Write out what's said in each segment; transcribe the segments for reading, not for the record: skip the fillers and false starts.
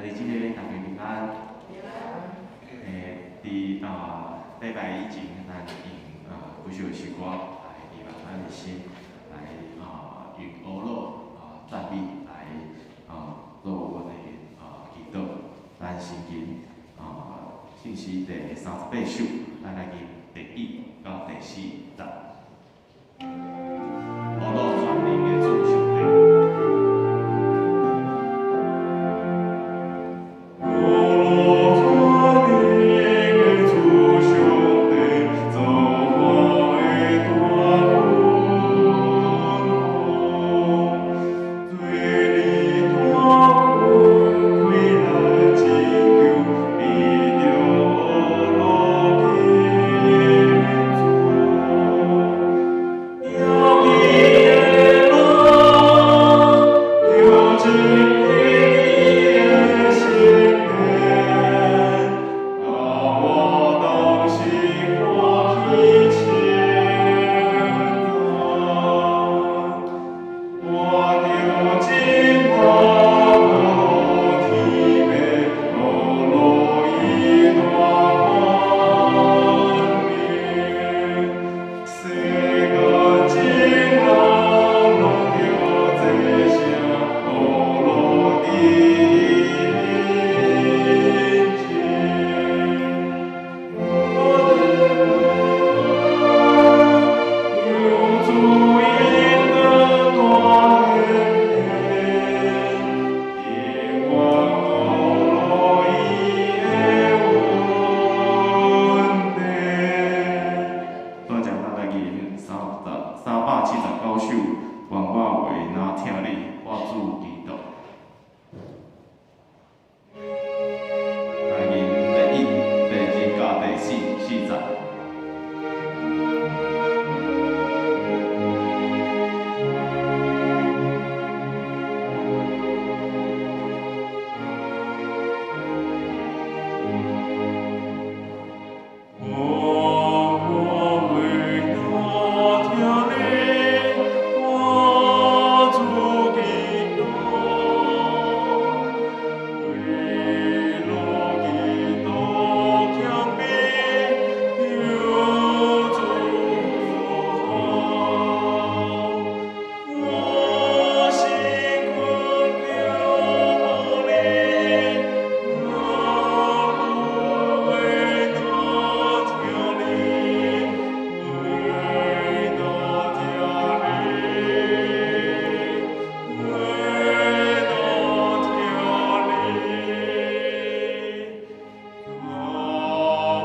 兄弟姊妹，大家平安。伫禮拜以前，咱用幾首詩歌來預備咱的心，來用呵咾讚美來做阮的祈禱。咱聖經聖詩第38首，咱來念第一到第四節。呵咾全能的主上帝。呵咾全能的主上帝，造化的大君王，罪你大君開來拯救，被著呵咾敬主。了記的人，求真你的聖殿，共我同時歡喜稱讚。我著真呵咾天父，呵咾伊大冠冕，世間眾人攏著齊聲呵咾佇伊面前。我的有主恩典大顯現，永遠呵咾伊的恩典。拄才咱來吟379首，願我話若疼你，我主基督。來吟第一、第二佮第四節。願我話若疼你，我主基督，為了基督謙卑，求主福。我心懇求你，若有話若疼你，話若疼你，話若疼你，共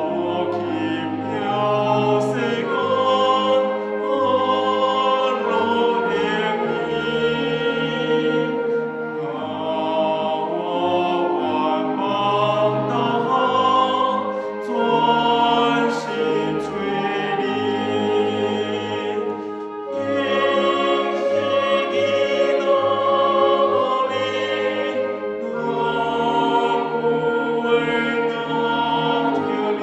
我去飄世間安樂樂意，共我萬邦投降，專心揣你。應是基督你，若有話若疼你，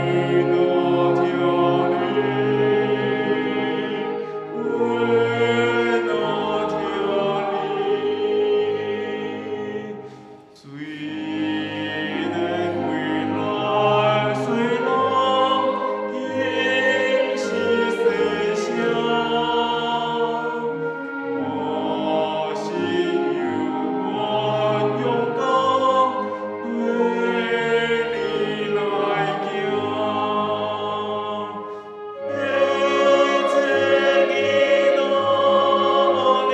話若疼你，話若疼你。雖然未來雖人，仍是細聲，我心猶原勇敢，對你來行。欲做基督你，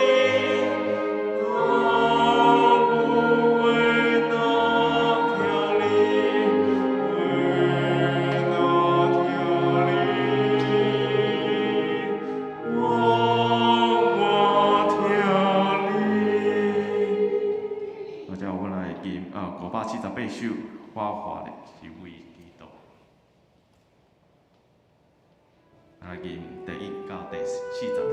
若有話若疼你，話若疼你，我疼你。拄才阮來吟578首，我活的是為基督。來吟第一到第四節就好。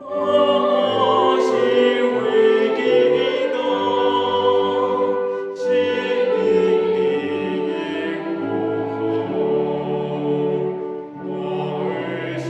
我是為基督，是定你的福。我的心。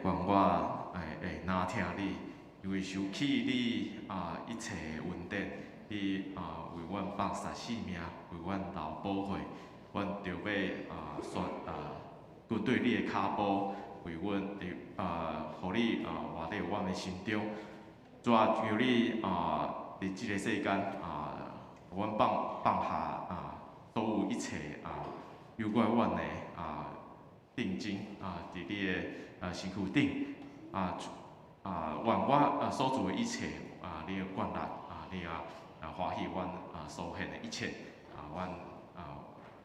願我會聆聽你，因為收起你一切的恩典，你為阮放殺性命，為阮流寶血，阮著欲煞跟隨你的跤步，為阮佇予你活佇阮的心中。主啊，求你佇這个世間予阮放下所有一切有關阮的定睛佇你的身軀頂願我所做的一切你的顧念你也歡喜阮所獻的一切阮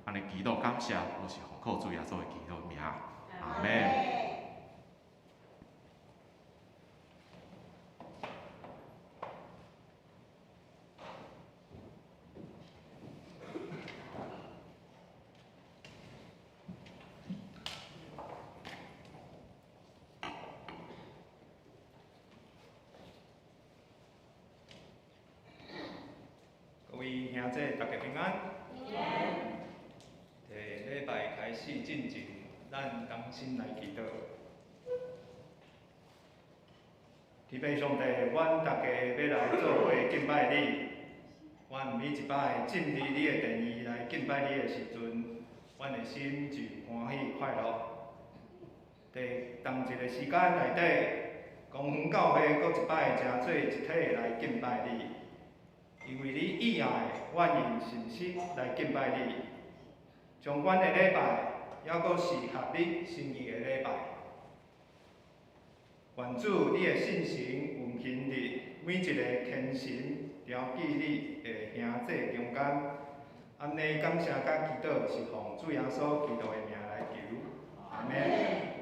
按呢祈禱感謝，攏是奉靠主耶穌的基督名，阿們。各位兄弟，大家平安。佇禮拜開始進前，咱同心來祈禱。天父上帝，阮大家欲來做伙敬拜你。阮每一擺進入你的殿宇來敬拜你的時陣，阮的心就歡喜快樂。佇同一個時間內底，公園教會閣一擺成做一體來敬拜你。因為你意愛，阮用信心來敬拜你，將阮的禮拜猶閣是合你心意的禮拜。願主你的聖神運行佇每一個虔誠牢記你的兄弟中間。按呢感謝佮祈禱是奉主耶穌基督的名來求，阿們。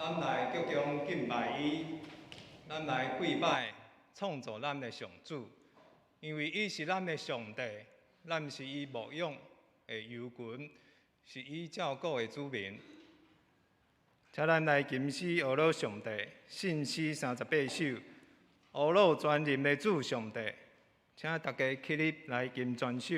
咱來鞠躬敬拜伊，咱來跪拜創造咱的上主，因為伊是咱的上帝，咱是伊牧養的羊群，是伊照顧的子民。請咱來吟詩呵咾上帝，信詩38首，呵咾全能的主上帝，請大家起立來吟全首。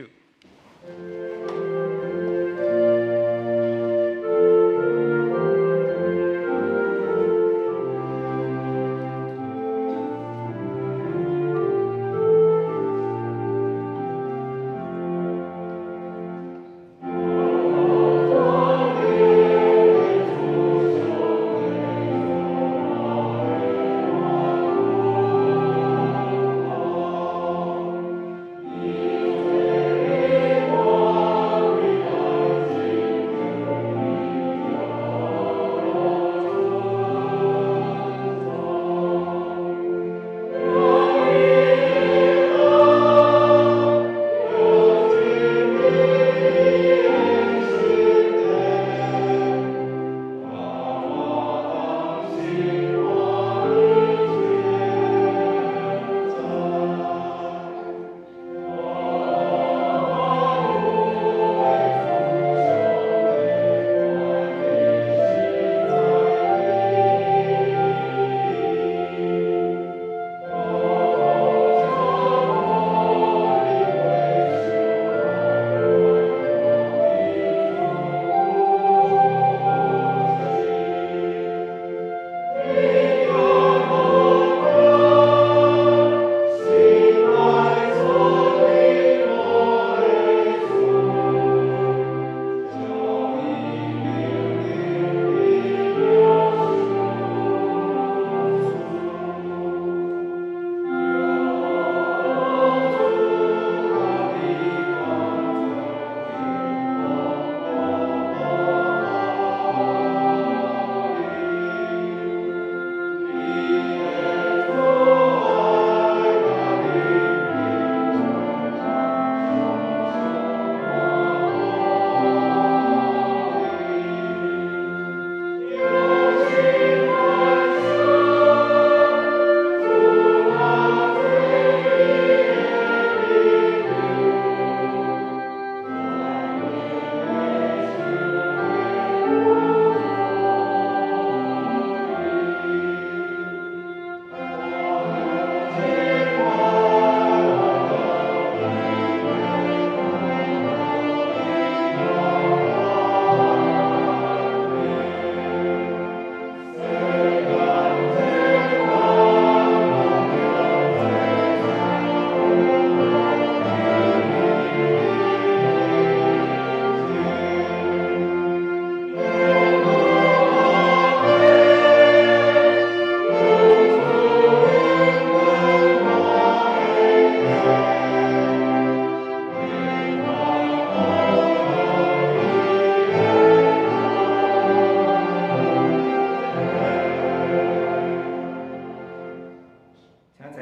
請坐。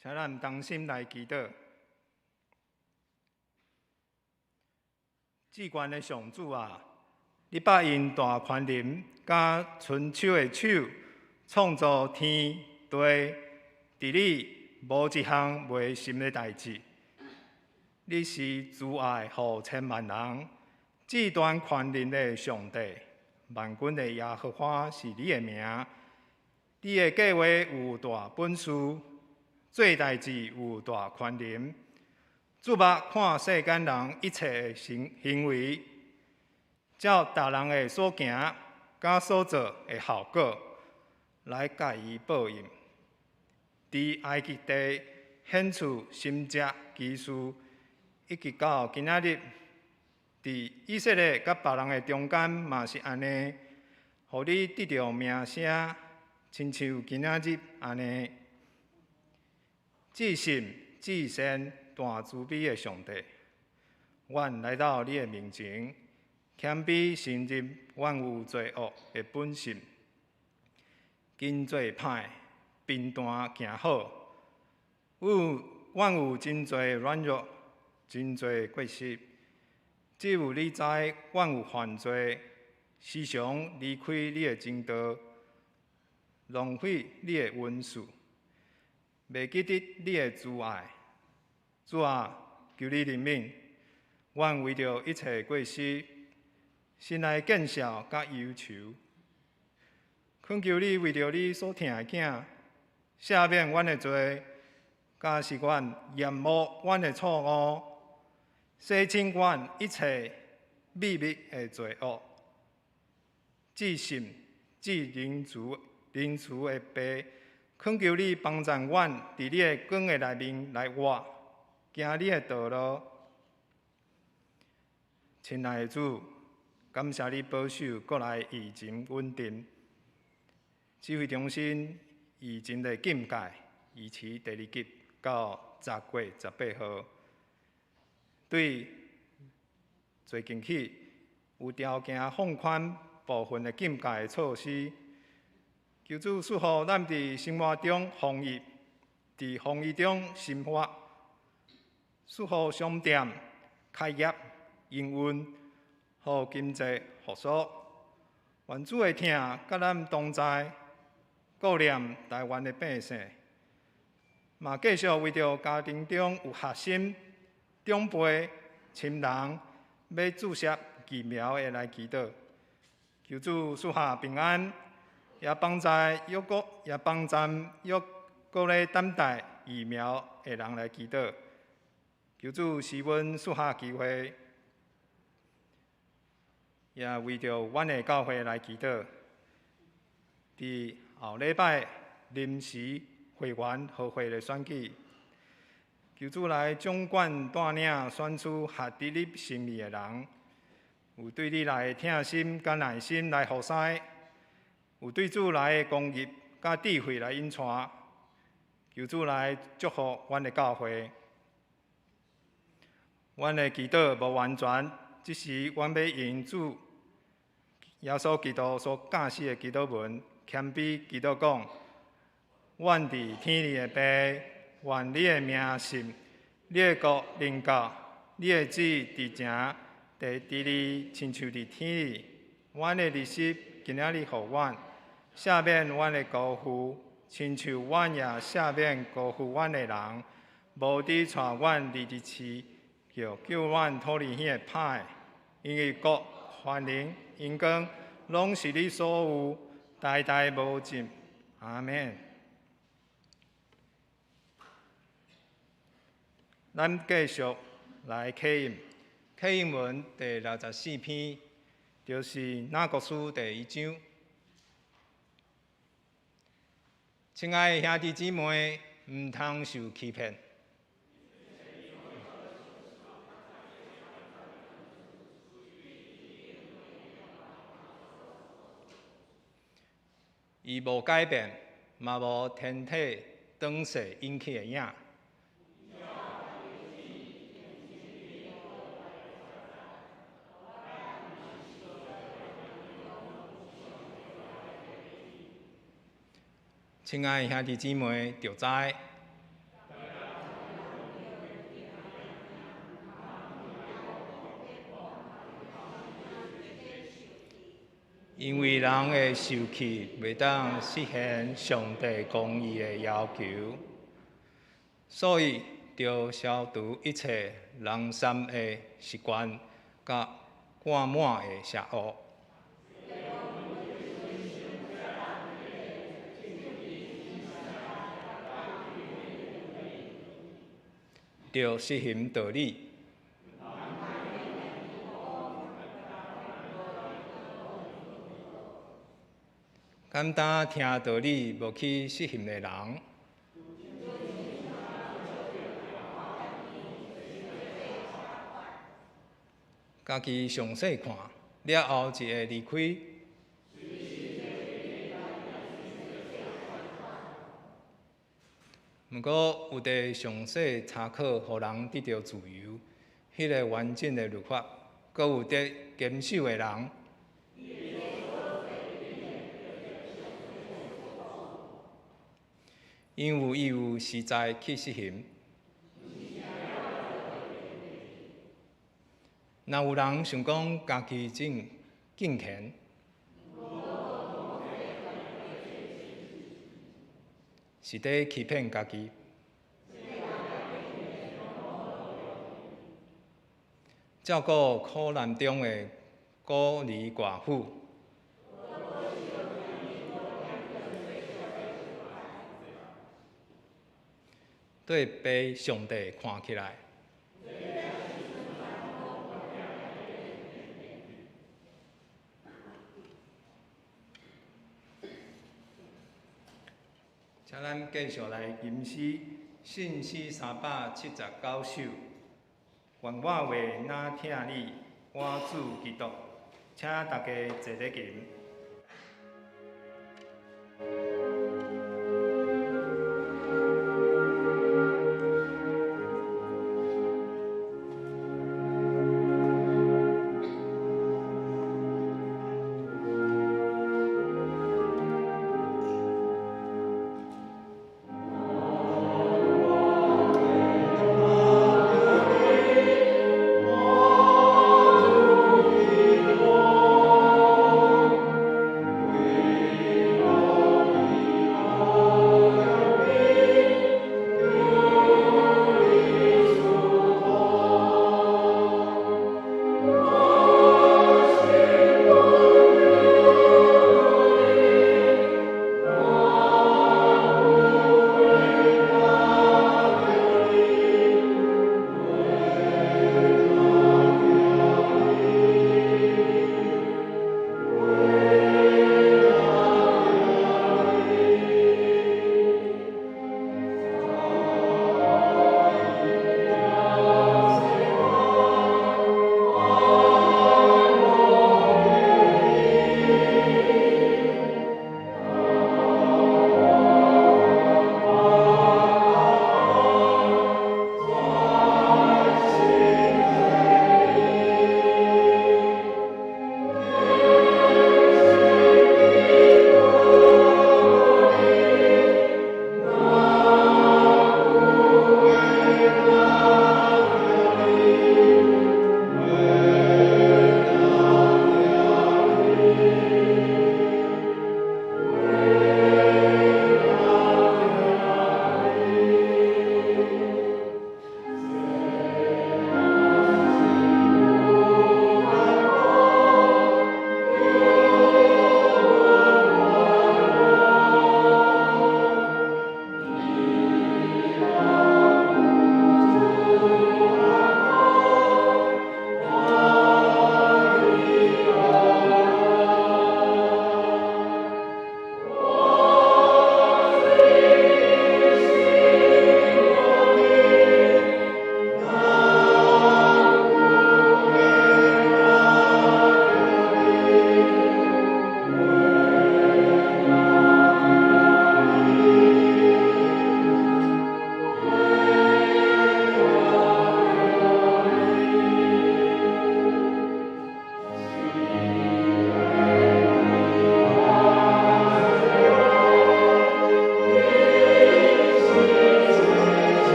請咱同心來祈禱。至懸的上主啊，你捌用大權能佮伸手的手創造天地，佇你無一項袂成的代誌。你是慈愛予千萬人、至大權能的上帝，萬軍的耶和華是你的名。你的計劃有大本事，做代誌有大權能。注目看世間人一切的行為，照逐人的所行佮所做的效果，來共伊報應。佇埃及地顯出神蹟奇事，一直到今仔日，佇以色列佮別人的中間嘛是按呢，予你得著名聲，親像今仔日按呢。至聖至善大慈悲的上帝，阮來到你的面前，謙卑承認阮有罪惡的本性，堅做歹，貧惰行好，阮有真濟軟弱，真濟過失，只有你知，阮有犯罪，时常离开你的真道，浪费你的恩赐，袂记得你的慈爱。主啊，求你怜悯，阮为著一切过失，心内见笑佮忧愁。恳求你为著你所疼的囝，赦免阮的罪，佮使阮厌恶阮的错误，洗清阮一切秘密的罪恶，至圣至仁慈仁慈的父，恳求你帮助阮伫你的光的内面来活，行你的道路。亲爱的主，感谢你保守国内疫情稳定，指挥中心疫情的警戒维持第二级到10月18号。对最近起有条件放宽部分的禁戒措施，求主赐予咱伫生活中防疫，伫防疫中生活，赐予商店开业营运，予经济复苏。愿主的疼佮咱同在，顾念台湾的百姓，嘛继续为著家庭中有学生、长辈、亲人欲注射疫苗的来祈祷，求主赐下平安，也帮助犹阁也帮助犹阁咧等待疫苗的人来祈祷，求主赐阮赐下机会，也为著阮的教会来祈祷。伫后礼拜临时会员合会的选举，求主来掌管带领选出合伫你心意的人，有对你来的疼心佮耐心来服侍，有对主来的公义佮智慧来引带，求主来祝福阮的教会。阮的祈祷无完全，只是阮欲用主耶稣基督所教示的祈祷文，谦卑祈祷讲：阮伫天里的父，愿你的名圣，你的国临到，你的旨伫埕伫地里，亲像伫天里。阮的日食今仔日予阮，赦免阮的辜负，亲像阮也赦免辜负阮的人。无得带阮入伫试，叫救阮脱离彼个歹的，因为国、权能、荣光，拢是你所有，代代无尽。阿们。咱继续来启印，启印文第64篇，就是雅各书第一章。亲爱的兄弟姊妹，毋通受欺骗。伊无改变，嘛无天体转世引起的影。亲爱的兄弟姊妹，著知。因为人的受气袂当实现上帝公义的要求，所以著消除一切人善的习惯，佮挂满的邪恶。著实行道理。简单听道理无去实行的人，家己详细看了后就会离开。毋过有得详细查考，予人得著自由，彼个完整的律法，阁有得坚守的人。因为伊有实在去实行，若有人想講家己真敬虔，是佇欺騙家己。照顧苦難中的孤兒寡婦，對被上帝看起來，請咱繼續來吟詩，信詩379首。願我話若疼你，我主基督，請大家坐咧琴。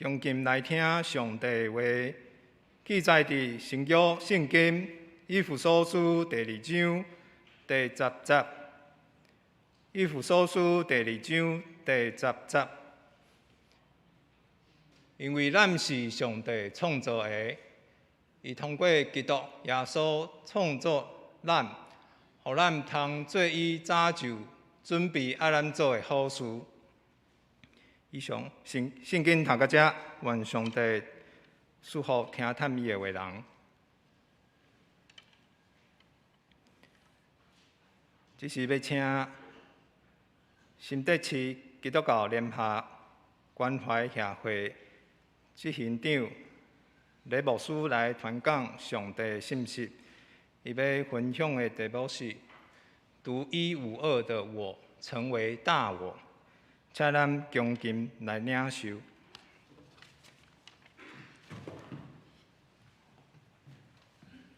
恭敬來聽上帝話，記載佇新約聖經以弗所書第二章第十節。以弗所書第二章第十節，因為咱是上帝創造的，伊通過基督耶穌創造咱，予咱通做伊早就準備愛咱做的好事。以上聖聖經讀到遮，願上帝賜福聽探伊的話人。這是欲請新竹市基督教聯合關懷協會執行長李牧師來傳講上帝信息。伊欲分享的題目是“獨一無二的我成為大我”，請咱恭敬來領受。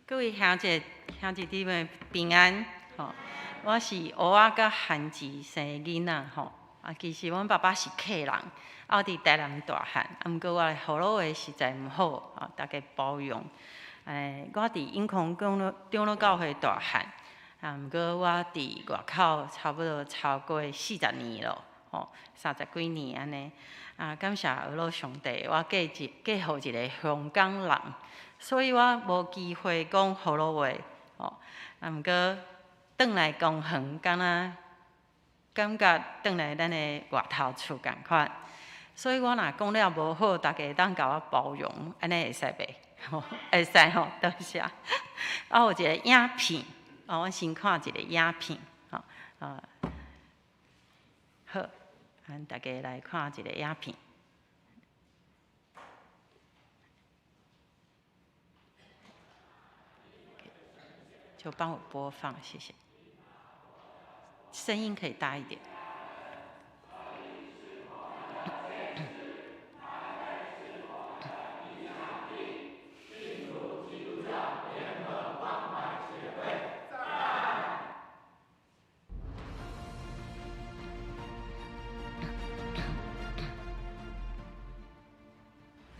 各位兄姐、兄弟姊妹平安，吼！我是蚵仔佮番薯生囡仔，吼！啊，其實阮爸爸是客人，啊，我佇台南大漢，啊，毋過我的葫蘆話實在毋好，啊，大家包容。我佇永康長老教會大漢，啊，毋過我佇外口差不多超過40年咯，吼，30幾年按呢。啊，感謝阿老上帝，我嫁予一个香港人，所以我無機會講葫蘆話，吼。啊，毋過轉來公園，敢若感覺轉來咱的外頭厝仝款，所以我若講了無好，大家會當共我包容，按呢會使袂？會使吼，多謝。啊，有一个影片，啊，阮先看一个影片，吼，啊，好，咱大家來看一个影片。就幫我播放，謝謝。聲音可以大一點。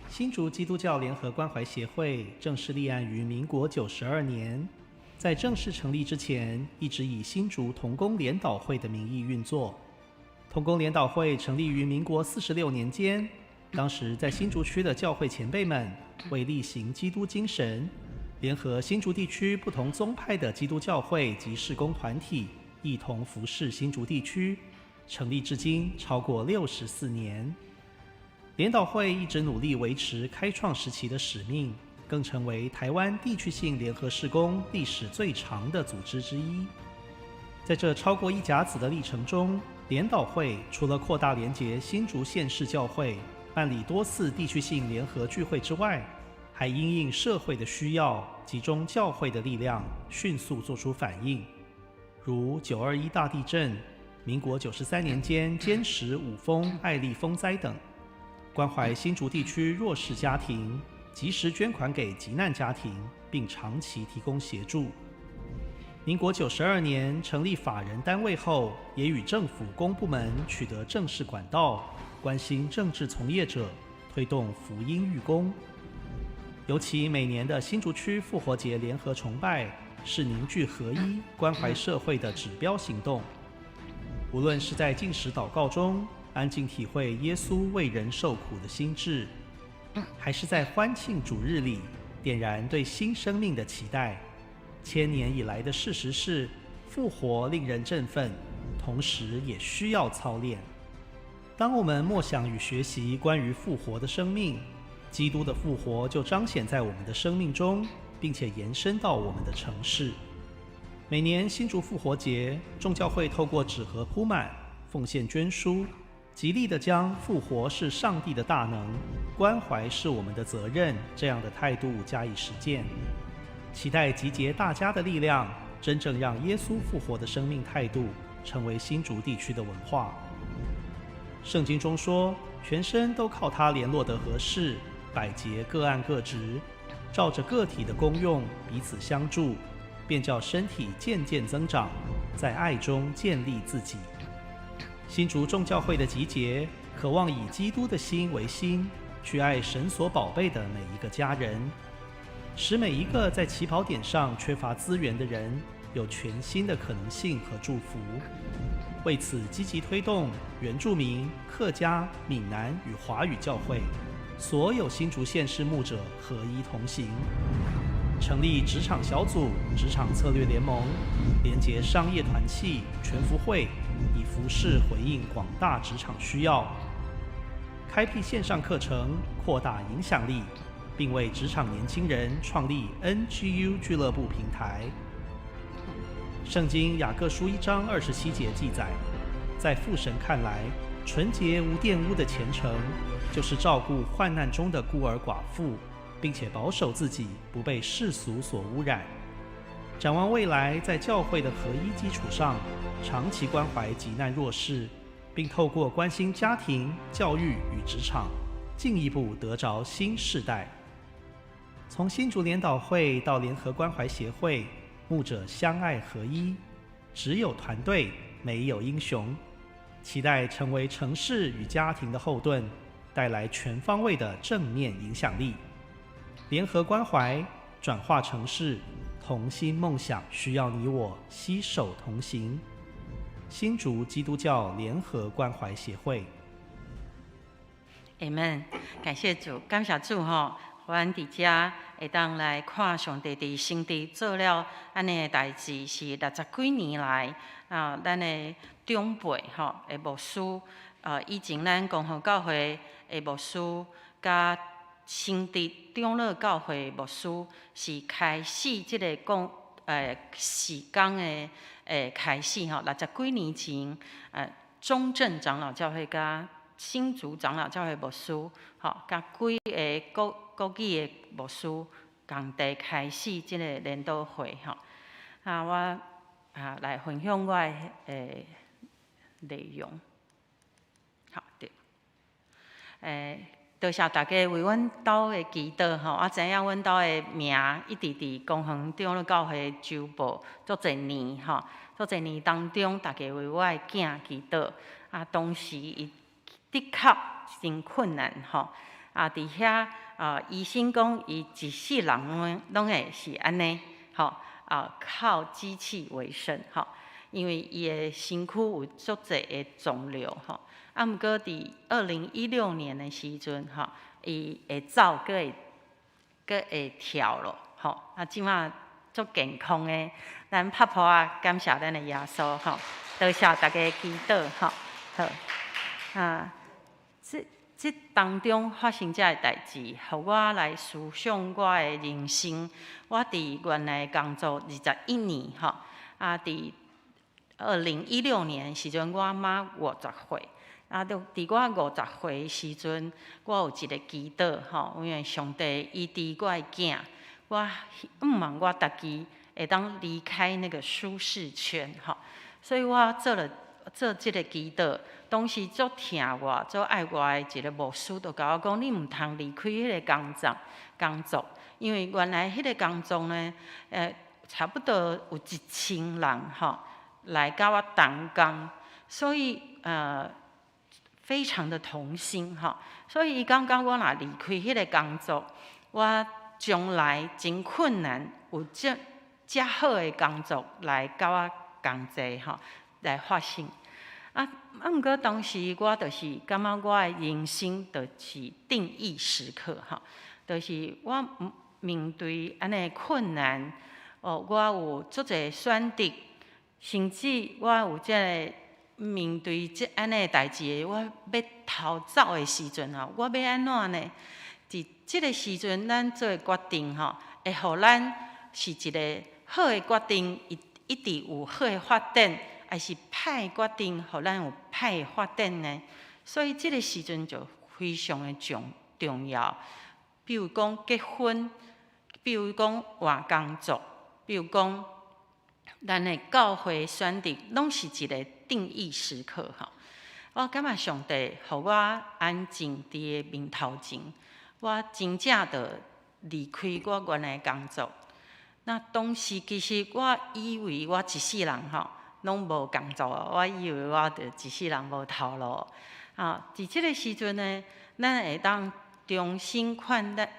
新竹基督教聯合關懷協會正式立案於民國92年，在正式成立之前，一直以新竹同工聯禱會的名義運作。同工聯禱會成立於民國46年間，當時在新竹區的教會前輩們為力行基督精神，聯合新竹地區不同宗派的基督教會及事工團體，一同服侍新竹地區。成立至今超過64年。聯禱會一直努力維持開創時期的使命，更成為台灣地區性聯合事工歷史最長的組織之一。在這超過一甲子的歷程中，聯禱會除了擴大連結新竹縣市教會，辦理多次地區性聯合聚會之外，還因應社會的需要，集中教會的力量，迅速做出反應，如9·21大地震、民國93年間尖石、五峰、愛麗風災等，關懷新竹地區弱勢家庭，及時捐款給急難家庭，並長期提供協助。民國92年成立法人單位後，也與政府公部門取得正式管道，關心政治從業者，推動福音預工。尤其每年的新竹區復活節聯合崇拜，是凝聚合一、關懷社會的指標行動。無論是在禁食禱告中，安靜體會耶穌為人受苦的心志，還是在歡慶主日裡點燃對新生命的期待。千年以來的事實是，復活令人振奮，同時也需要操練。當我們默想與學習關於復活的生命，基督的復活就彰顯在我們的生命中，並且延伸到我們的城市。每年新竹復活節，眾教會透過紙盒鋪滿、奉獻捐書，極力的將復活是上帝的大能，關懷是我們的責任這樣的態度加以實踐，期待集結大家的力量，真正讓耶穌復活的生命態度成為新竹地區的文化。聖經中說，全身都靠他聯絡得合適，百節各按各職，照着個體的功用彼此相助，便叫身體漸漸增長，在愛中建立自己。新竹眾教會的集結，渴望以基督的心為心，去愛神所寶貝的每一個家人，使每一個在起跑點上缺乏資源的人，有全新的可能性和祝福。為此，積極推動原住民、客家、閩南與華語教會所有新竹縣市牧者合一同行，成立職場小組、職場策略聯盟，連結商業團契、全福會，以服事回應廣大職場需要。開闢線上課程，擴大影響力，並為職場年輕人創立 NGU 俱樂部平台。聖經雅各書1章27節記載，在父神看來，純潔無玷污的虔誠，就是照顧患難中的孤兒寡婦，並且保守自己不被世俗所污染。展望未來，在教會的合一基礎上，長期關懷急難弱勢，並透過關心家庭、教育與職場，進一步得着新世代。從新竹聯禱會到聯合關懷協會，牧者相愛合一，只有團隊，沒有英雄。期待成為城市與家庭的後盾，帶來全方位的正面影響力。聯合關懷，轉化城市，同心夢想，需要你我攜手同行。新竹基督教聯合關懷協會。 Amen，感謝主，感謝主吼，阮佇遮會當來看上帝佇新竹做了按呢的代誌，是六十幾年來啊，咱的長輩吼的牧師，以前咱公和教會的牧師，佮新竹長老教會牧師，是開始這个講事工的開始吼，六十幾年前，中正長老教會佮新竹長老教會牧師，吼，佮幾个國國語的牧師仝齊開始這个聯禱會吼。啊，我來分享我的內容。好，對。多謝大家為阮兜的祈禱吼，我知影阮兜的名一直佇公園長老教會周報足濟年吼，足濟年當中，大家為我的囝祈禱。啊，當時伊的確真困難吼。啊，佇遐啊，醫生講伊一世人攏攏會是按呢，吼啊，靠機器為生吼，因為伊的身軀有足濟的腫瘤吼。啊，毋過佇2016年的時陣吼，伊會走，閣會閣會跳咯，吼。啊，這馬足健康的，咱拍噗仔感謝咱的耶穌吼，多謝大家祈禱吼，好。啊，這這當中發生這个代誌，予我來思想我的人生。我佇原來工作21年吼，啊，佇2016年時陣，我滿50歲。啊，就佇我50歲時陣，我有一个祈禱吼，因為上帝醫治我的囝，我向望我家己會當離開那個舒適圈吼，所以我做了做這个祈禱。當時足疼我、足愛我的一个牧師，就共我講：你毋通離開彼个工作，工作，因為原來彼个工作呢，差不多有1000人吼來佮我同工，所以非常的同心吼，所以伊感覺我若離開彼个工作，我將來真困難有這遮好的工作來佮我仝齊吼來發生。啊啊！毋過當時我就是感覺我的人生就是定義時刻吼，就是我面對按呢困難，哦，我有足濟選擇，甚至我有這个面對這按呢代誌，我欲逃走的時陣吼，我欲按怎呢？佇這个時陣，咱做的決定吼，會予咱是一个好的決定，一一直有好的發展，還是歹決定，予咱有歹的發展呢？所以這个時陣就非常的重重要。比如講結婚，比如講換工作，比如講咱的教會選擇，攏是一个定義時刻吼。我感覺上帝予我安靜佇伊面頭前，我真正就離開我原來工作。那當時其實我以為我一世人吼攏無工作，我以為我就一世人無頭路。啊，佇這个時陣呢，咱會當重新看咱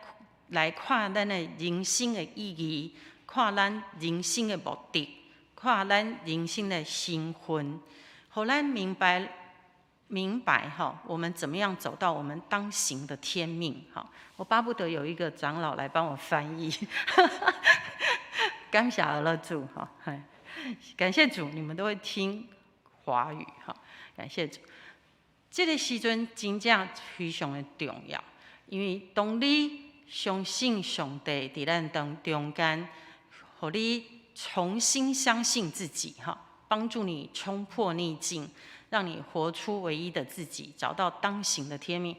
來看咱的人生的意義，看咱人生的目的，看咱人生的身份，予咱明白明白哈，我們怎麼樣走到我們當行的天命哈。我巴不得有一個長老來幫我翻譯，感謝阿主哈，感謝主，你們都會聽華語哈，感謝主。這个時陣真正非常的重要，因為當你相信上帝佇咱當中間，予你重新相信自己，哈，幫助你衝破逆境，讓你活出唯一的自己，找到當行的天命。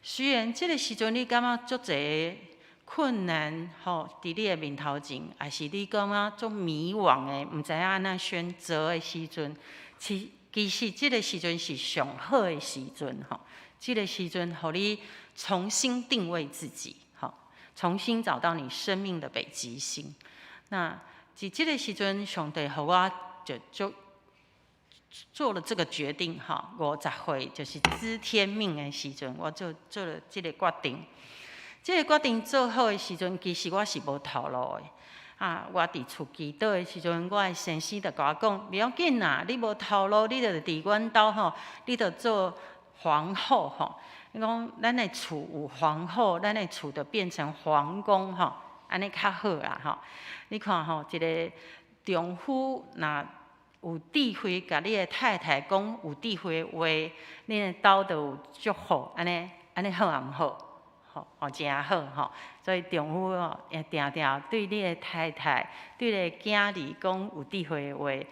雖然這个時陣你感覺足濟困難，吼，佇你的面頭前，抑是你感覺足迷惘的，毋知影按怎選擇的時陣，其實這个時陣是上好的時陣，吼，這个時陣予你重新定位自己，吼，重新找到你生命的北極星。那佇這个時陣，上帝予我就做了這個決定，哈，50歲就是知天命的時陣，我就做了這个決定。這个決定做好的時陣，其實我是無頭路的。啊，我佇厝祈禱的時陣，我的先生就共我講：袂要緊啦，你無頭路，你就佇阮兜吼，你就做皇后吼。伊講咱的厝有皇后，咱的厝就變成皇宮吼，按呢較好啦吼。你看吼，一个丈夫若有智慧，共你的太太講有智慧的話，恁的兜就有祝福，按呢按呢好抑毋好？吼，哦，誠好吼。所以丈夫哦，會定定對你的太太、對你的囝兒講有智慧的話。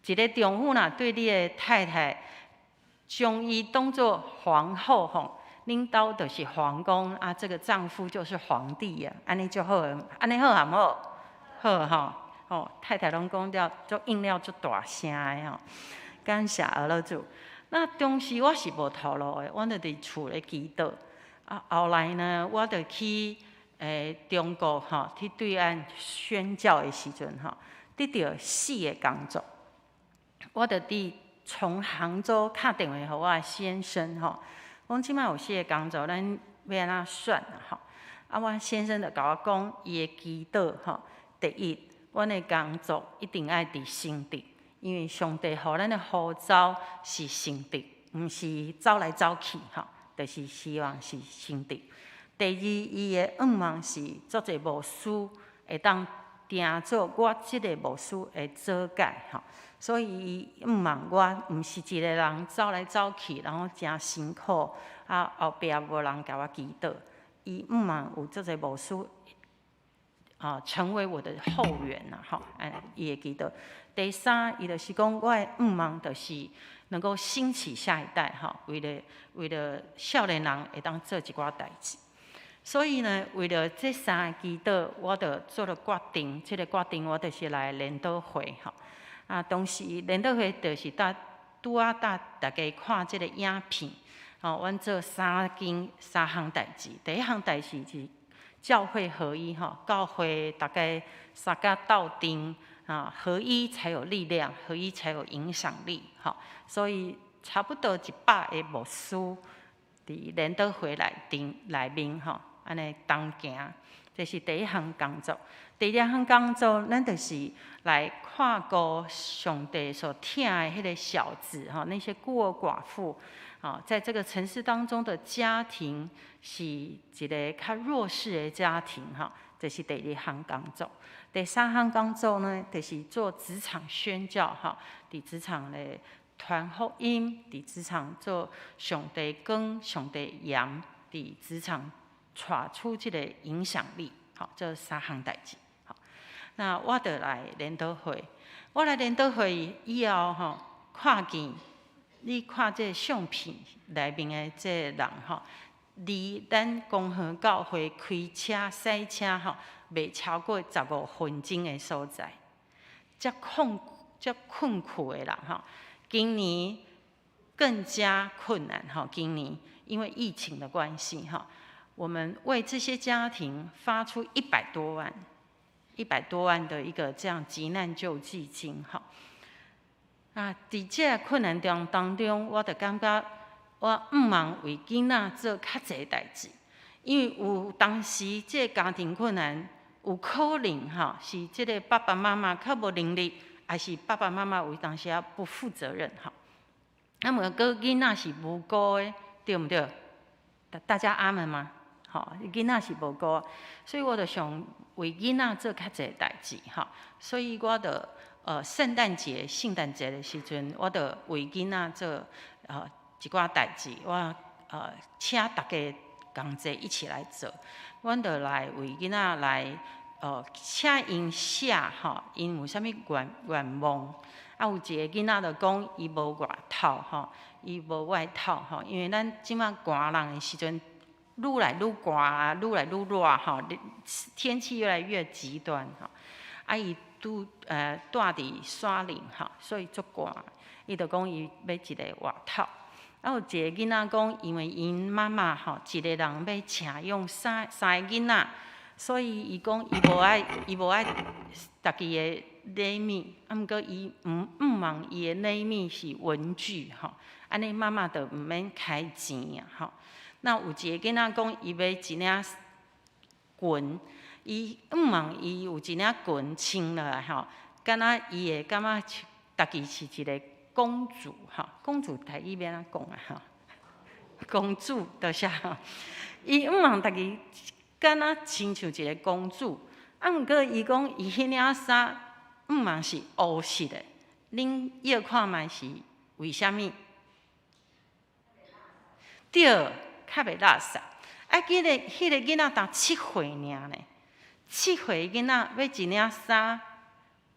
一个丈夫若對你的太太，將伊當做皇后吼，恁兜就是皇宮啊，這個丈夫就是皇帝呀，按呢就好，按呢好抑毋好？好吼。哦，太太攏講了，足應了足大聲的吼，感謝阿老主。那當時我是無頭路的，我就佇厝咧祈禱。啊，後來呢，我就去中國吼，去對岸宣教的時陣吼，得著四个工作。我就佇從杭州敲電話予我的先生吼，講這擺有四个工作，咱欲按怎選啊吼？啊，我先生就共我講，伊的祈禱吼，第一，阮的工作一定愛佇新竹，因為上帝予咱的呼召是新竹，毋是走來走去吼，就是希望是新竹。第二，伊的願望是足濟牧師會當定做我這个牧師的左界吼，所以伊願望我毋是一个人走來走去，然後誠辛苦，啊後壁無人共我祈禱。伊願望有足濟牧師啊，成為我的後援呐，吼，哎，伊會祈禱。第三，伊就是講，我的願望就是能夠興起下一代，吼，為了少年人會當做一寡代誌。所以呢，為了這三个祈禱，我就做了決定。這个決定，我就是來聯禱會，吼。啊，當時聯禱會就是搭拄仔帶大家看這个影片，吼，阮做三件三項代誌。第一項代誌是教會合一，吼，教會大家相共鬥陣啊，合一才有力量，合一才有影響力，吼。所以差不多100个牧師佇聯禱會內頂內面，吼，按呢同行，這是第一項工作。第二項工作，咱就是來看顧上帝所疼的彼个小子，吼，那些孤兒寡婦，啊，在這個城市當中的家庭是一个較弱勢的家庭，哈，這是第二項工作。第三項工作呢，就是做職場宣教，哈，佇職場咧傳福音，佇職場做上帝光、上帝鹽，佇職場帶出這个影響力，好，這三項代誌。好，那我就來聯禱會，我來聯禱會以後，吼，看見你看這相片內面的這个人，吼，離咱公園教會開車駛車，吼，袂超過15分鐘的所在，遮困苦的人，吼，今年更加困難，吼，今年因為疫情的關係，哈，我們為這些家庭發出一百多萬、一百多萬的一個這樣急難救濟金，哈。啊，佇這个困難中當中，我就感覺我毋茫為囡仔做較濟代誌，因為有當時這个家庭困難，有可能哈是這个爸爸媽媽較無能力，抑是爸爸媽媽有當時仔不負責任哈。啊，毋過囡仔是無辜的，對毋對？大家阿門嗎？吼，囡仔是無辜，所以我就想為囡仔做較濟代誌哈。所以我就聖誕節、聖誕節的時陣，我就為囡仔做。一寡代誌，我請大家仝齊一起來做，阮就來為囡仔來請𪜶寫吼，𪜶有啥物願望。啊，有一个囡仔就講伊無外套吼，伊無外套吼，因為咱這馬寒人的時陣，愈來愈寒，愈來愈熱吼，天氣越來越極端吼。啊，伊拄蹛佇山林吼，所以足寒。伊就講伊欲一个外套。啊，有一个囡仔講，因為𪜶媽媽吼一个人欲請養三個囡仔，所以伊講伊無愛家己的禮物，啊，毋過伊毋望伊的禮物是文具吼，按呢媽媽就毋免開錢啊吼。那有一个囡仔講，伊欲一領裙，伊毋望伊有一領裙穿落來吼，敢若伊會感覺家己是一个公主吼，公主台語欲按怎講啊吼？公主就是吼，伊毋望家己敢若親像一个公主，啊，毋過伊講伊彼領衫毋望是烏色的，恁臆看覓是為啥物？對，較袂垃圾。啊，彼個囡仔才七歲爾呢，七歲囡仔欲一領衫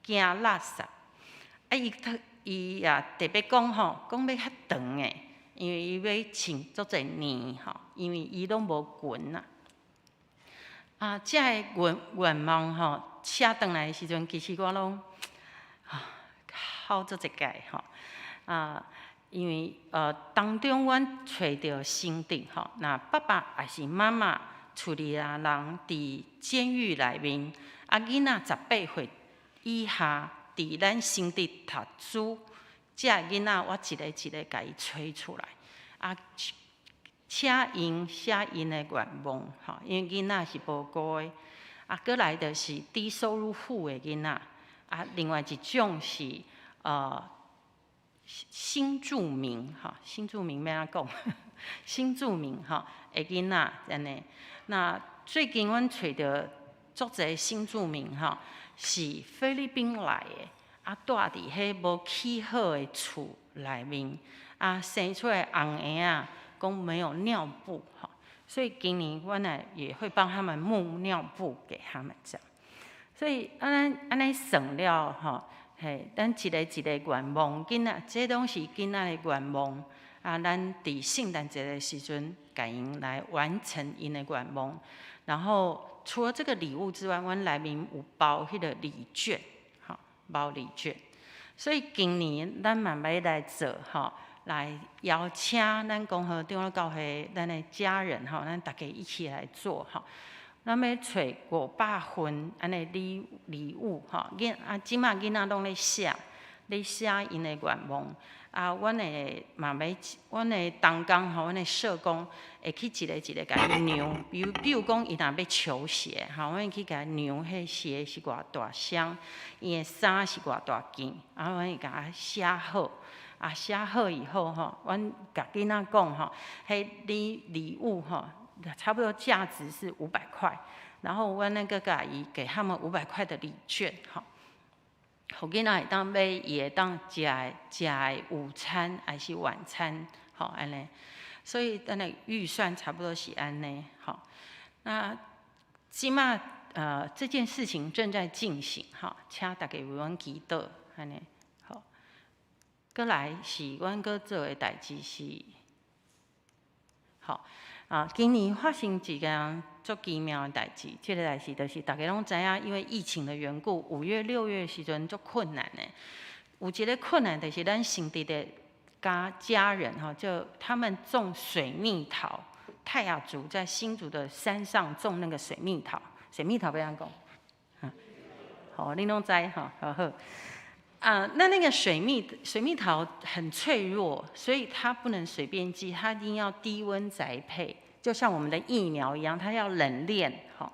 驚垃圾，啊，伊也特別講吼，講欲較長的，因為伊欲穿足濟年吼，因為伊攏無裙啊。啊，這个願望吼，寫轉來的時陣，其實我攏啊哭足一擺吼。啊，因為當中阮揣著新竹吼，若爸爸抑是媽媽厝裡仔人佇監獄內面，啊囡仔18歲以下佇咱新竹讀書，這个囡仔我一个一個共伊揣出來，啊，請𪜶寫𪜶的願望，吼，因為囡仔是無辜的，啊，閣來就是低收入戶的囡仔，啊，另外一種是新住民，吼，新住民欲按怎講？新住民吼的囡仔按呢。那最近阮揣著足濟新住民吼，是菲律賓來的，啊，蹛佇彼無起好的厝內面，啊，生出來紅嬰仔，講沒有尿布，吼，所以今年阮來也會幫他們募尿布給他們這樣。所以按呢按呢算了吼，嘿，咱一个一個願望，囡仔，這攏是囡仔的願望。啊，咱佇聖誕節的時陣，共𪜶來完成𪜶的願望。然後除了這個禮物之外，阮內面有包彼個禮券，吼，包禮券。所以今年咱嘛欲來做，吼，來邀請咱公和長老教會咱的家人，吼，咱大家一起來做，吼。咱欲揣500份按呢禮物，吼，啊，這馬囡仔攏咧寫，咧寫𪜶的願望。啊，阮的嘛欲，阮的同工吼，阮的社工會去一個一個共伊量，比如講，伊若欲球鞋，吼，阮會去共伊量，彼鞋是偌大雙，伊的衫是偌大件，啊，阮會共伊寫好，啊，寫好以後吼，阮共囡仔講吼，彼禮物吼，差不多價值是五百塊，然後阮那個共伊給他們五百塊的禮券，吼。予囡仔會當買，伊會當食的午餐還是晚餐，吼按呢。所以咱的預算差不多是按呢，吼。那這馬這件事情正在進行，吼，請大家為阮祈禱，按呢，好。閣來是阮閣做的代誌是，好啊，今年發生一件足奇妙的代誌，這个代誌就是大家攏知影，因為疫情的緣故，5月、6月時陣足困難的。有一个困難就是咱新竹的家人吼，就他們種水蜜桃，泰雅族在新竹的山上種那個水蜜桃，水蜜桃欲按怎講？好，恁攏知吼，好好。啊，那個水蜜桃很脆弱，所以它不能隨便寄，它一定要低溫宅配，就像我們的疫苗一樣，它要冷鏈，吼。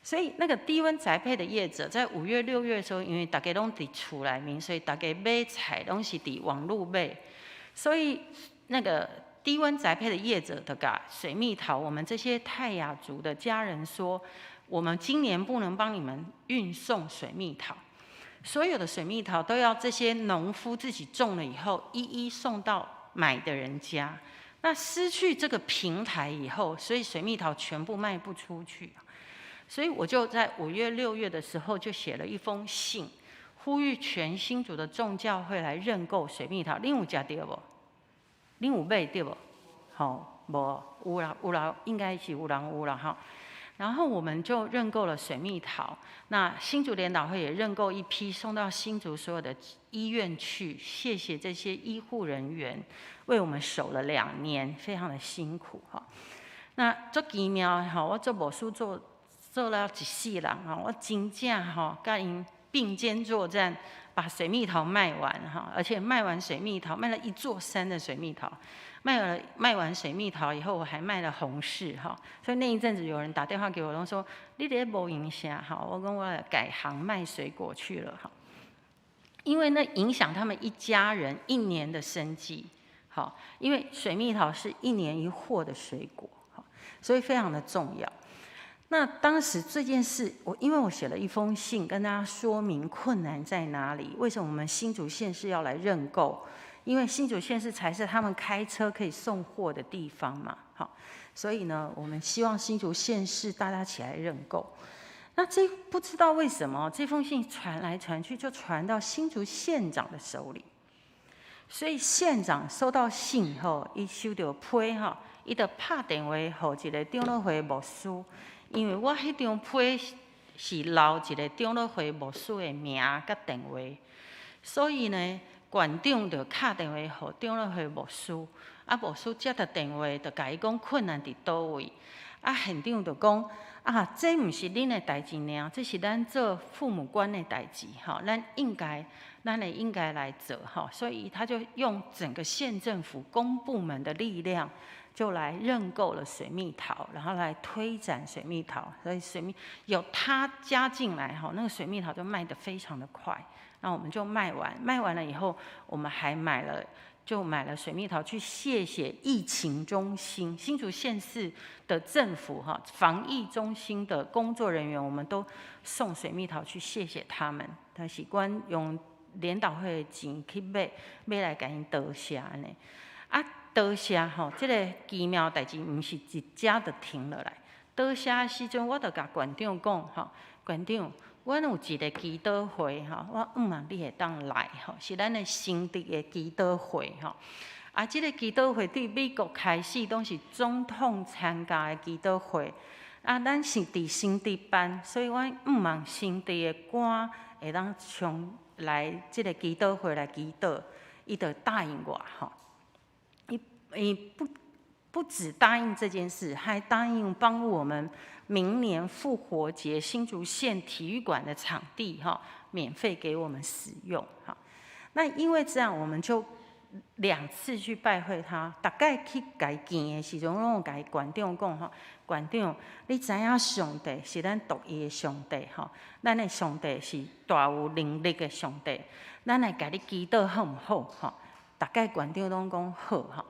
所以那個低溫宅配的業者，在5月、6月的時候，因為大家攏佇厝內面，所以大家買菜攏是佇網路買，所以那個低溫宅配的業者就共水蜜桃，我們這些泰雅族的家人說，我們今年不能幫你們運送水蜜桃。所有的水蜜桃都要這些農夫自己種了以後，一一送到買的人家。那失去這個平台以後，所以水蜜桃全部賣不出去。所以我就在5月、6月的時候就寫了一封信，呼籲全新竹的眾教會來認購水蜜桃。恁有食著無？恁有買著無？吼，無，有啦有啦，應該是有人有啦哈。然後我們就認購了水蜜桃，那新竹聯禱會也認購一批，送到新竹所有的醫院去。謝謝這些醫護人員為我們守了2年，非常的辛苦哈。那足奇妙哈，我做牧師做了一世人哈，我真正哈佮𪜶並肩作戰，把水蜜桃賣完哈，而且賣完水蜜桃，賣了一座山的水蜜桃。賣完水蜜桃以後，我還賣了紅柿哈，所以那一陣子有人打電話給我，都說你咧無閒啥哈，我講我改行賣水果去了哈，因為那影響他們一家人一年的生計，好，因為水蜜桃是一年一穫的水果，所以非常的重要。那當時這件事，我因為我寫了一封信跟大家說明困難在哪裡，為什麼我們新竹縣市要來認購？因為新竹縣市才是他們開車可以送貨的地方嘛，好，所以呢，我們希望新竹縣市大家起來認購。那這不知道為什麼這封信傳來傳去，就傳到新竹縣長的手裡。所以縣長收到信以後，伊收著批哈，伊就拍電話予一個長老會牧師，因為我彼張批是留一個長老會牧師的名佮電話，所以呢，縣長就敲電話予長老會牧師，啊，牧師接著電話就共伊講困難佇佗位，啊，縣長就講啊，這毋是恁的代誌爾，這是咱做父母官的代誌，吼，咱應該，咱會應該來做，吼，所以他就用整個縣政府公部門的力量，就來認購了水蜜桃，然後來推展水蜜桃，所以水蜜有他加進來，吼，那個水蜜桃就賣得非常的快。那我們就賣完，賣完了以後，我們還買了，就買了水蜜桃去謝謝疫情中心新竹縣市的政府哈防疫中心的工作人員，我們都送水蜜桃去謝謝他們。但是阮用聯禱會的錢去買，買來共𪜶多謝按呢。啊，多謝吼，這個奇妙代誌毋是一遮就停落來。多謝的時陣，我就共縣長講吼，縣長，阮有一個祈禱會吼，我向望你會當來吼，是咱的新竹的祈禱會吼。啊，這個祈禱會對美國開始攏是總統參加的祈禱會。啊，咱是佇新竹辦，所以阮向望新竹的官會當衝來這個祈禱會來祈禱，伊就答應我吼。伊不只答應這件事，還答應幫我們明年復活節新竹縣體育館的場地哈，免費給我們使用哈。那因為這樣，我們就兩次去拜會他，逐擺去共伊見的時陣，攏有共縣長講吼，縣長，你知影上帝是咱獨一的上帝吼，咱的上帝是大有能力的上帝，咱來共你祈禱好毋好？吼，逐擺縣長攏講好吼。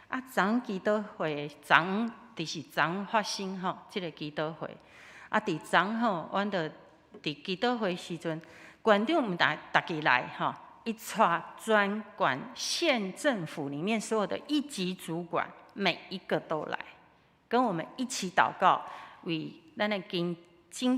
啊，昨祈禱會昨就是昨發生吼，這個祈禱會。啊，佇昨吼，阮就佇祈禱會時陣，縣長毋但家己來吼，伊帶專管縣政府裡面所有的一級主管，每一個都來，跟我們一起禱告，為咱的經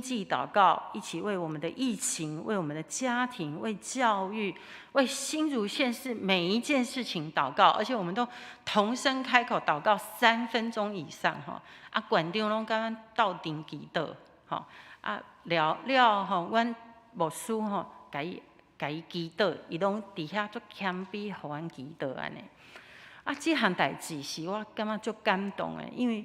濟禱告，一起為我們的疫情、為我們的家庭、為教育、為新竹縣市每一件事情禱告，而且我們都同聲開口禱告3分鐘以上，哈！啊，縣長攏共阮鬥陣祈禱，吼啊了了吼，阮牧師吼，共伊祈禱，伊攏佇遐足謙卑，予阮祈禱按呢。啊，這項代誌是我感覺足感動的，因為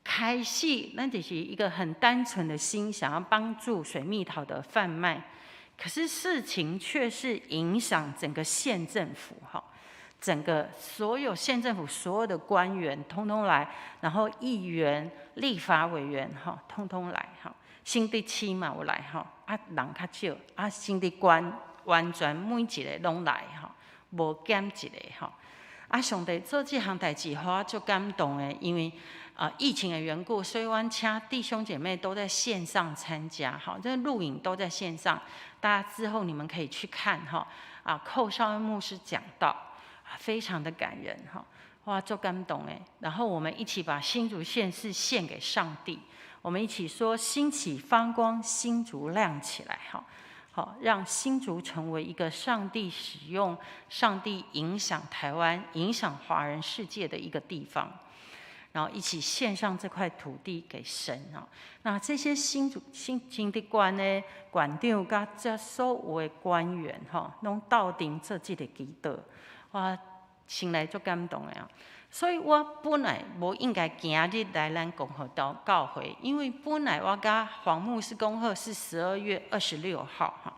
開始，咱只是一個很單純的心，想要幫助水蜜桃的販賣，可是事情卻是影響整個縣政府，哈，整個所有縣政府所有的官員通通來，然後議員、立法委員，哈，通通來，哈，新竹市嘛有來，哈，啊人較少，啊新竹縣完全每一個攏來，哈，無減一個，哈，啊上帝做這項代誌，予我足感動的，因為啊，疫情的緣故，所以阮請弟兄姐妹都在線上參加，好，這個錄影都在線上，大家之後你們可以去看哈。啊，寇紹恩牧師講道，非常的感人哈，哇，足感動的。然後我們一起把新竹縣市獻給上帝，我們一起說：興起發光，新竹亮起來哈。好，讓新竹成為一個上帝使用、上帝影響台灣、影響華人世界的一個地方。然後一起獻上這塊土地給神啊！那這些新竹新新的官呢，館長佮這所有的官員哈，攏鬥陣做這個祈禱，我心內足感動的啊！所以我本來無應該今日來咱共和道教會，因為本來我佮黃牧師講好是12月26號哈。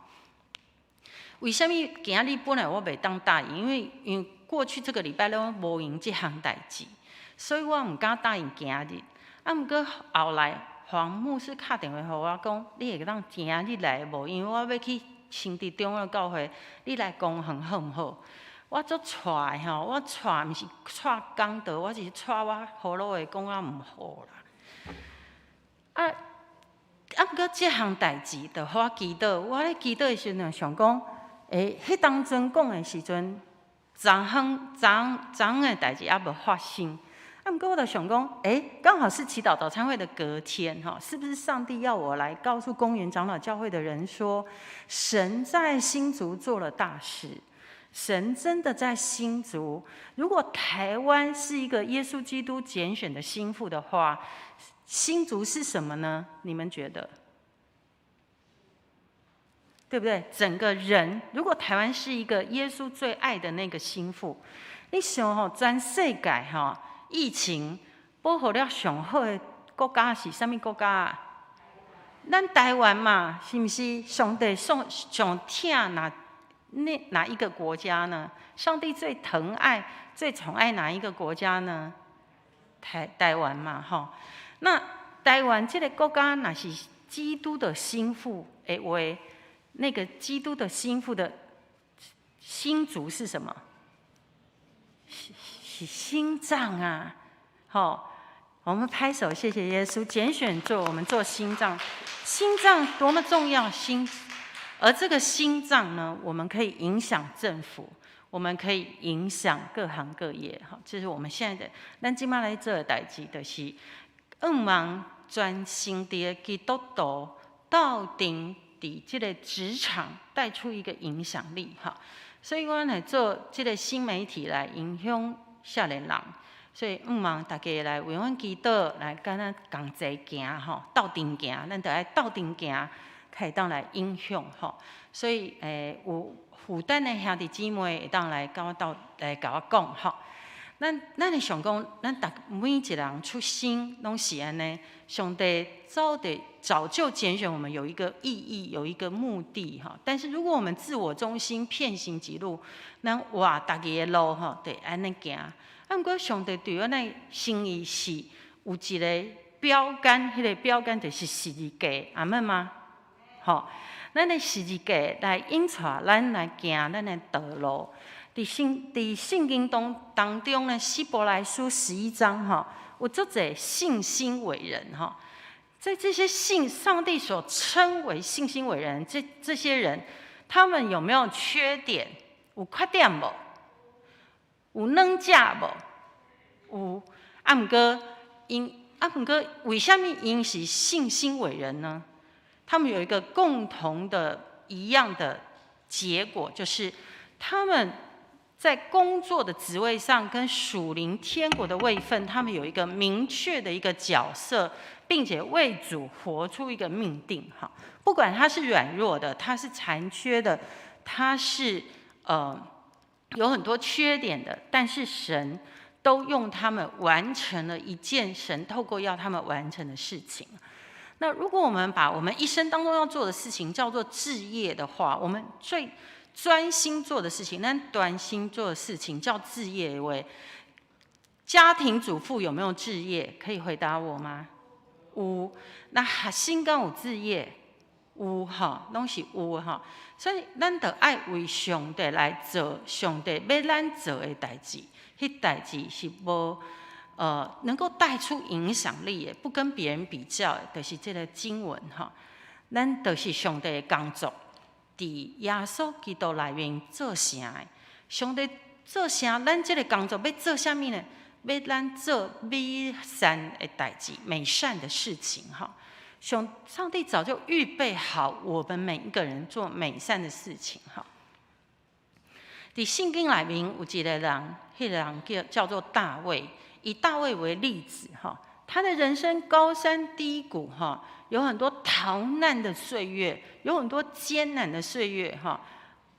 為啥物今日本來我袂當答應？因為過去這個禮拜攏無閒這項代誌。所以我毋敢答應今日，啊，毋過後來黃牧師敲電話予我講，你會當今日來無？因為我欲去新竹長老教會，你來公園好毋好？我足掣的吼，我掣毋是掣講道，我是掣我喉嚨會講啊毋好啦。啊，毋過這項代誌，就予我祈禱。我咧祈禱的時陣想講，欸，彼當陣講的時陣，昨昏昨昨昏的代誌猶無發生。啊，毋過我就想講，欸，剛好是祈禱早餐會的隔天，哈，是不是上帝要我來告訴公園長老教會的人說，神在新竹做了大事，神真的在新竹。如果台灣是一個耶穌基督揀選的新婦的話，新竹是什麼呢？你們覺得？對不對？整個人，如果台灣是一個耶穌最愛的那個新婦，你想吼，全世界吼，疫情保護了上好的國家是啥物國家啊？咱台灣嘛，是毋是？上帝上上疼哪一個國家呢？上帝最疼愛、最寵愛哪一個國家呢？台灣嘛，吼。那台灣這個國家，若是基督的新婦的話，那個基督的新婦的新竹是什麼？是心臟啊！好，我們拍手，謝謝耶穌揀選做我們做心臟，心臟多麼重要！心，而這個心臟呢，我們可以影響政府，我們可以影響各行各業。哈，這是我們現在的。咱這馬來做的代誌，就是向望全新的基督徒鬥陣佇這個職場帶出一個影響力。哈，所以我來做這個新媒體來影響少年人，所以向望大家來為阮祈禱，來佮咱仝齊行吼，鬥陣行，咱著愛鬥陣行，才會當來影響吼。所以有負擔的兄弟姊妹會當來佮我鬥來共我講吼。咱會想講，咱逐每一個人出生攏是按呢，上帝早就揀選我們有一個意義，有一個目的哈。但是如果我們自我中心、偏行己路，咱活家己的路吼，就按呢行。啊，毋過上帝對阮的心意是有一個標杆，彼個標杆就是十字架，阿們嗎？吼，咱的十字架來引帶咱來行咱的道路。佇聖經當中呢，希伯來書11章吼，有足濟信心偉人吼，在這些信上帝所稱為信心偉人，這些人，他們有沒有缺點？有缺點無？有軟食無？有。啊，毋過𪜶啊，毋過為啥物𪜶是信心偉人呢？他們有一個共同的一樣的結果，就是他們在工作的職位上跟屬靈天國的位分，他們有一個明確的一個角色，並且為主活出一個命定。哈，不管他是軟弱的，他是殘缺的，他是有很多缺點的，但是神都用他們完成了一件神透過要他們完成的事情。那如果我們把我們一生當中要做的事情叫做志業的話，我們最專心做的事情，咱專心做的事情叫志業。為家庭主婦有沒有志業？可以回答我嗎？有。那學生敢有志業？有哈，攏是有哈。所以咱著愛為上帝來做上帝欲咱做的代誌，彼代誌是無能夠帶出影響力的，不跟別人比較，就是這個經文哈。咱就是上帝的工作，佇耶穌基督內面做成的。上帝做啥？咱這个工作欲做啥物呢？欲咱做美善的代誌，美善的事情哈。上帝早就預備好我們每一個人做美善的事情哈。佇聖經內面有一個人，彼個人叫做大衛，以大衛為例子哈，他的人生高山低谷哈，有很多逃難的歲月，有很多艱難的歲月哈，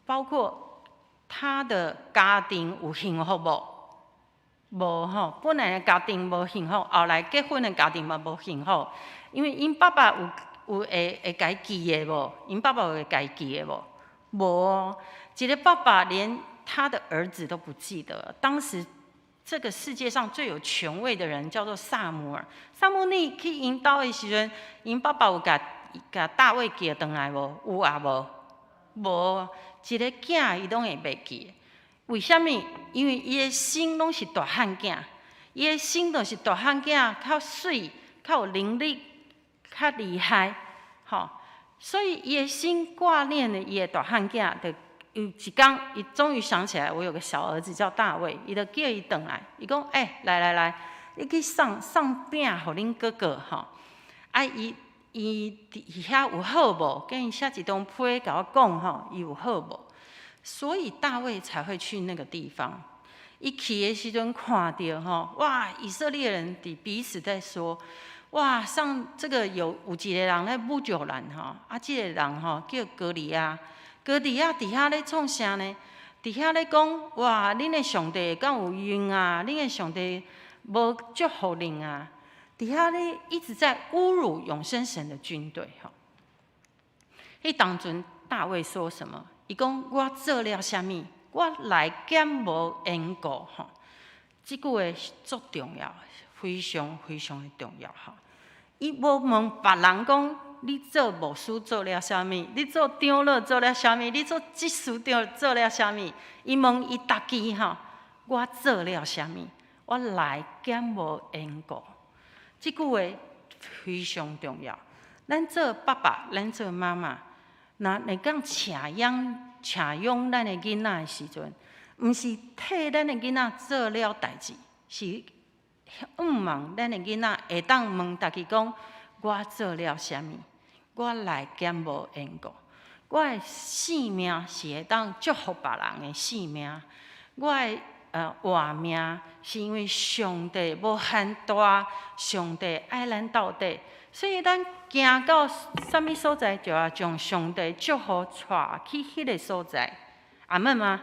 包括他的家庭有幸福無？無吼，本來的家庭無幸福，後來結婚的家庭嘛無幸福，因為𪜶爸爸有會共伊記的無？𪜶爸爸有會共伊記的無？無哦，一個爸爸連他的兒子都不記得。當時這個世界上最有權威的人叫做撒母耳，撒母耳去𪜶兜的時陣，𪜶爸爸有共大衛叫轉來無？有抑無？無，一个囝伊攏會袂記。為啥物？因為伊的心攏是大漢囝，伊的心就是大漢囝較媠、較有能力、較厲害，吼。所以伊的心掛念的伊的大漢囝，就有一工，伊終於想起來，我有個小兒子叫大衛，伊就叫伊轉來，伊講：欸，來來來，你去送送餅予恁哥哥，吼。啊，伊佇遐有好無？叫伊寫一張批共我講，吼，伊有好無？所以大衛才會去那個地方。伊去的時陣看著吼，哇！以色列人佇彼此在說：哇！上這個有一個人咧侮辱咱吼，啊，這個人吼叫歌利亞，歌利亞佇遐咧創啥呢？佇遐咧講：哇！恁的上帝敢有用啊？恁的上帝無祝福恁啊？佇遐咧一直在侮辱永生神的軍隊吼。彼當陣大衛說什麼？伊講我做了啥物？我來敢無緣故吼？這句話足重要，非常非常的重要吼。伊無問別人講，你做牧師做了啥物？你做長老做了啥物？你做執事長做了啥物？伊問伊家己吼，我做了啥物？我來敢無緣故？這句話非常重要。咱做爸爸，咱做媽媽，若會當請養請養咱的囡仔的時陣，毋是替咱的囡仔做了代誌，是向望咱的囡仔會當問家己講：我做了啥物？我來敢無緣故？我的性命是會當祝福別人的性命，我的活命是因為上帝無限大，上帝愛咱到底，所以咱行到啥物所在，就要將上帝祝福帶去彼个所在。阿們嗎？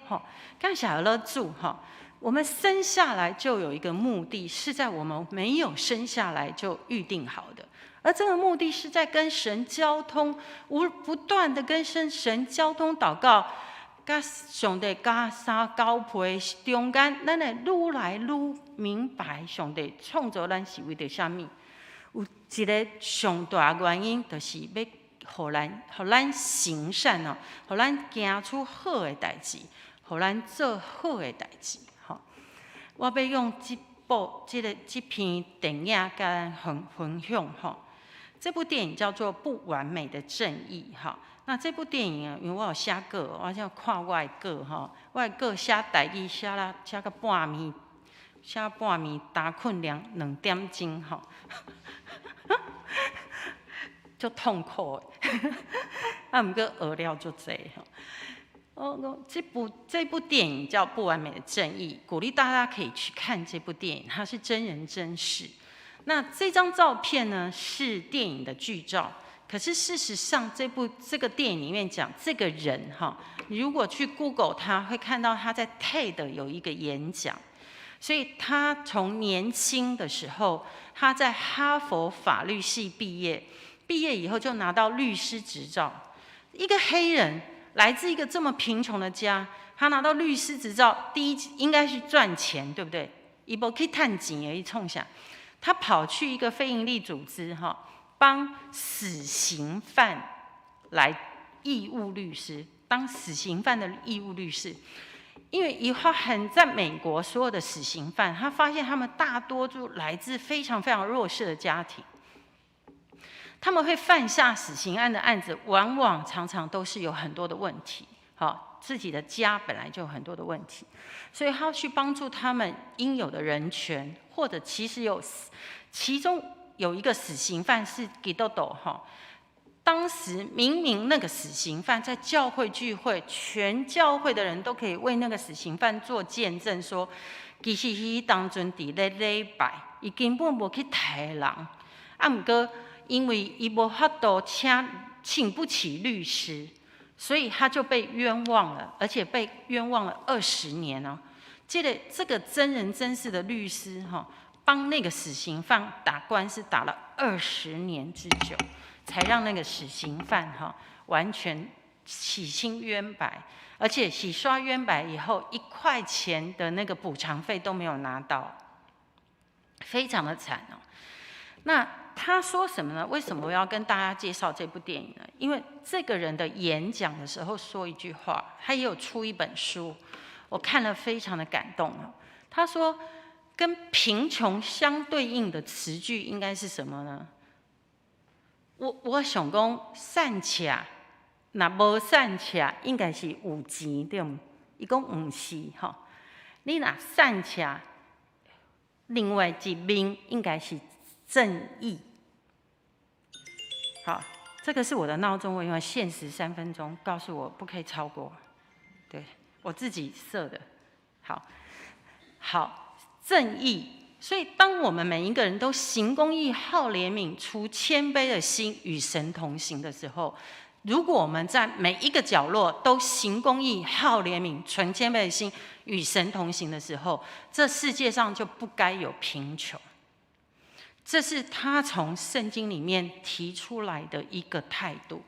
吼，感謝阿主吼。我們生下來就有一個目的，是在我們沒有生下來就預定好的，而這個目的是在跟神交通，無不斷的跟神交通禱告，佮上帝佮相交陪中間，咱會愈來愈明白上帝創造咱是為著啥物。有一個上大原因，就是欲予咱行善哦，予咱行出好的代誌，予咱做好的代誌。吼，我欲用這部這个這篇電影佮咱分享吼。這部電影叫做《不完美的正義》哈。那這部電影啊，因為我有寫稿，我才看我的稿吼，我的稿寫台語寫啦寫到半暝，寫半暝焦睏2點鐘吼，足痛苦的，啊，毋過學了足濟吼。哦，這部電影叫《不完美的正義》，鼓勵大家可以去看這部電影，它是真人真事。那這張照片呢，是電影的劇照。可是事實上，這個電影裡面講這個人哈，你如果去 Google 他，會看到他在 TED 有一個演講。所以他從年輕的時候，他在哈佛法律系畢業，畢業以後就拿到律師執照。一個黑人來自一個這麼貧窮的家，他拿到律師執照，第一應該是賺錢，對不對？伊無去趁錢的，伊創啥？他跑去一個非營利組織，哈，幫死刑犯來義務律師，當死刑犯的義務律師。因為伊發現在美國所有的死刑犯，他發現他們大多都來自非常非常弱勢的家庭，他們會犯下死刑案的案子，往往常常都是有很多的問題，好。自己的家本来就有很多的问题，所以他去帮助他们应有的人权，或者其实有其中有一个死刑犯是基督徒哈。当时明明那个死刑犯在教会聚会，全教会的人都可以为那个死刑犯做见证，说其实彼当阵伫咧礼拜，伊根本无去刣人，啊，毋过因为伊无法度请不起律师，所以他就被冤枉了，而且被冤枉了20年哦。这个真人真事的律师哈，帮那个死刑犯打官司打了二十年之久，才让那个死刑犯哈完全洗清冤白，而且洗刷冤白以后，一块钱的那个补偿费都没有拿到，非常的惨哦。那他说什么呢？为什么我要跟大家介绍这部电影呢？因为这个人的演讲的时候说一句话，他也有出一本书，我看了非常的感动啊。他说，跟贫穷相对应的词句应该是什么呢？我想讲，散赤，若无散赤，应该是有钱对毋？伊讲毋是吼，你若散赤，另外一面应该是正义。好，这个是我的闹钟，我因为限时3分钟，告诉我不可以超过，对，我自己设的。好，好，正义。所以，当我们每一个人都行公义、好怜悯、出谦卑的心与神同行的时候，如果我们在每一个角落都行公义、好怜悯、存谦卑的心与神同行的时候，这世界上就不该有贫穷。这是他从圣经里面提出来的一个态度，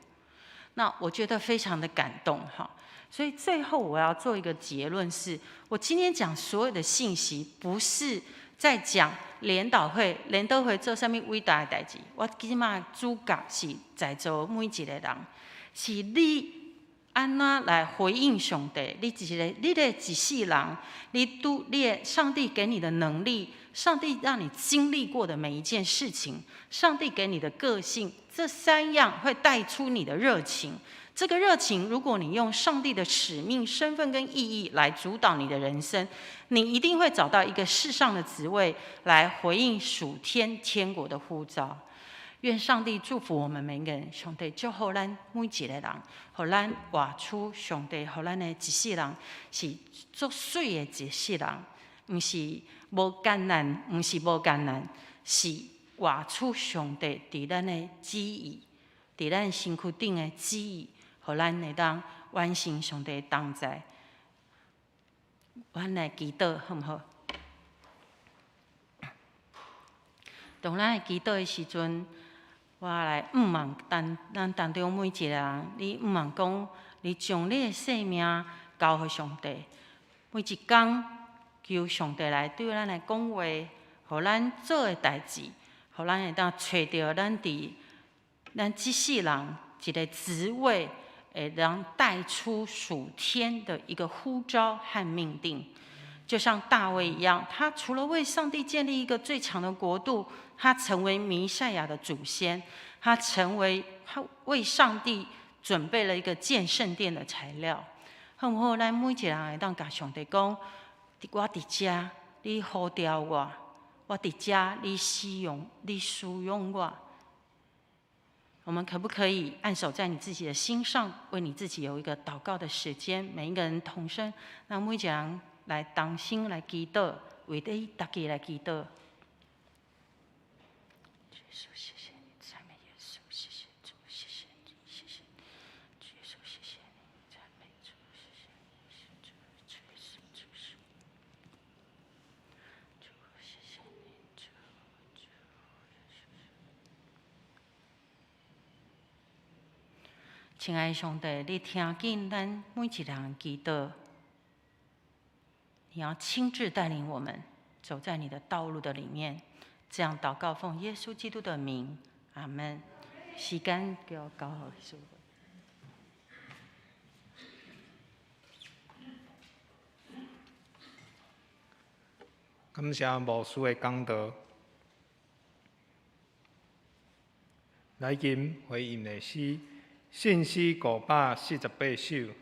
那我觉得非常的感动哈。所以最后我要做一个结论是：我今天讲所有的信息，不是在讲联祷会、联祷会做啥物伟大的代志。我这马主角是在座每一个人，是你按怎来回应上帝？你一个，你的一世人，你拄你的上帝给你的能力，上帝让你经历过的每一件事情，上帝给你的个性，这三样会带出你的热情。这个热情，如果你用上帝的使命、身份跟意义来主导你的人生，你一定会找到一个世上的职位来回应属天天国的呼召。愿上帝祝福我们每个人，上帝祝福咱每一个人，予咱活出上帝予咱的一世人是足媠的一世人，毋是无艰难，毋是无艰难，是活出上帝伫咱的旨意，伫咱身躯顶的旨意，予咱会当完成上帝的同在。阮来祈祷，好毋好？当咱来祈祷的时阵，我来向望咱当中每一个人，你向望讲，你将你的生命交予上帝，每一工求上帝来对咱来讲话，予咱做的代志，予咱会当揣著咱伫咱这世人一个职位，会当带出属天的一个呼召和命定。就像大卫一样，他除了为上帝建立一个最强的国度，他成为弥赛亚的祖先，他成为他为上帝准备了一个建圣殿的材料。好毋好？咱每一个人会当共上帝讲：我伫遮，你呼召我；我伫遮，你使用我。我们可不可以按手在你自己的心上，为你自己有一个祷告的时间？每一个人同声，那每一个人来同心来祈祷，为你家己来祈祷。耶稣，谢谢你，赞美耶稣，谢谢主，谢谢你，谢谢主耶稣，谢谢你，赞美主，谢谢你，主，主耶稣，主耶主，谢谢你，主，主耶稣。亲爱的上帝，你听见咱每一个人祈祷，你要亲自带领我们走在你的道路的里面。这样祷告，奉耶稣基督的名，阿门。时间交交予师父。感谢牧师的讲道。来今回应的是信诗548首，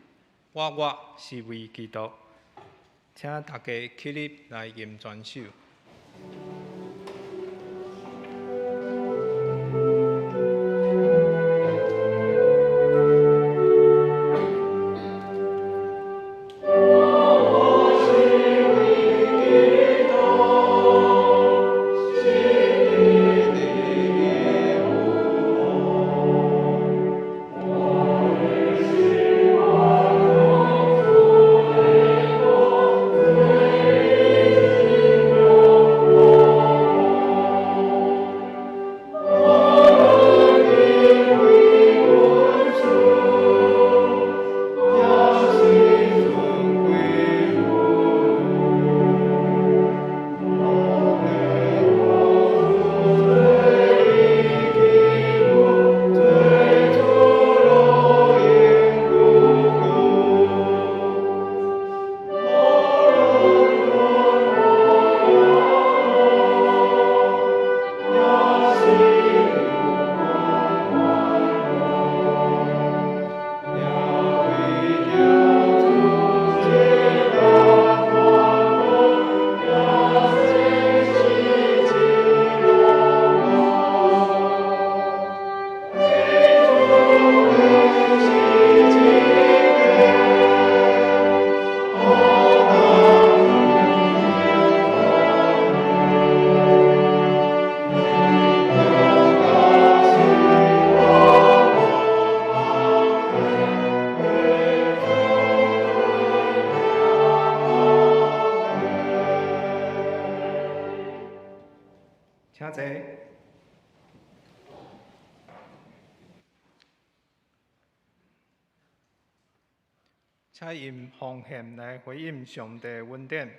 我活是為基督。請大家起立來吟全首。請坐。請用奉獻來回應上帝恩典。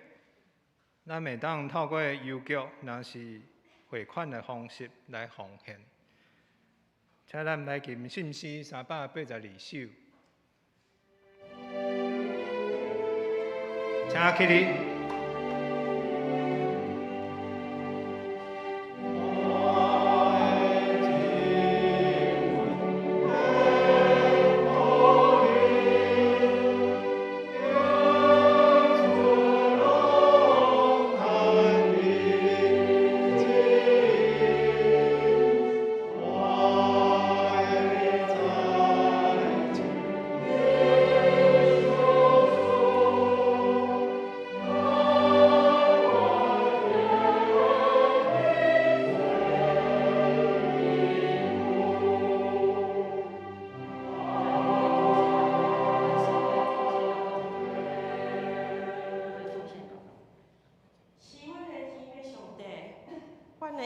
咱會當透過郵局，若是匯款的方式來奉獻。請咱來吟信詩382首。請起立。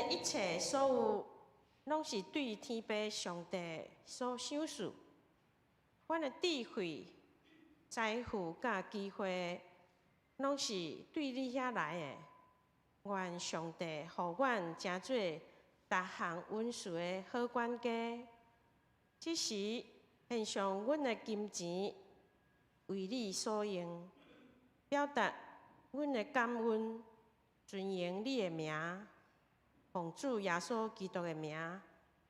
一切所有，攏是對天父上帝所賞賜。阮的智慧、財富佮機會，攏是對你遐來的。願上帝予阮成做逐項恩賜的好管家。這時獻上阮的金錢，為你所用，表達阮的感恩，尊榮你的名。奉主耶穌基督的名，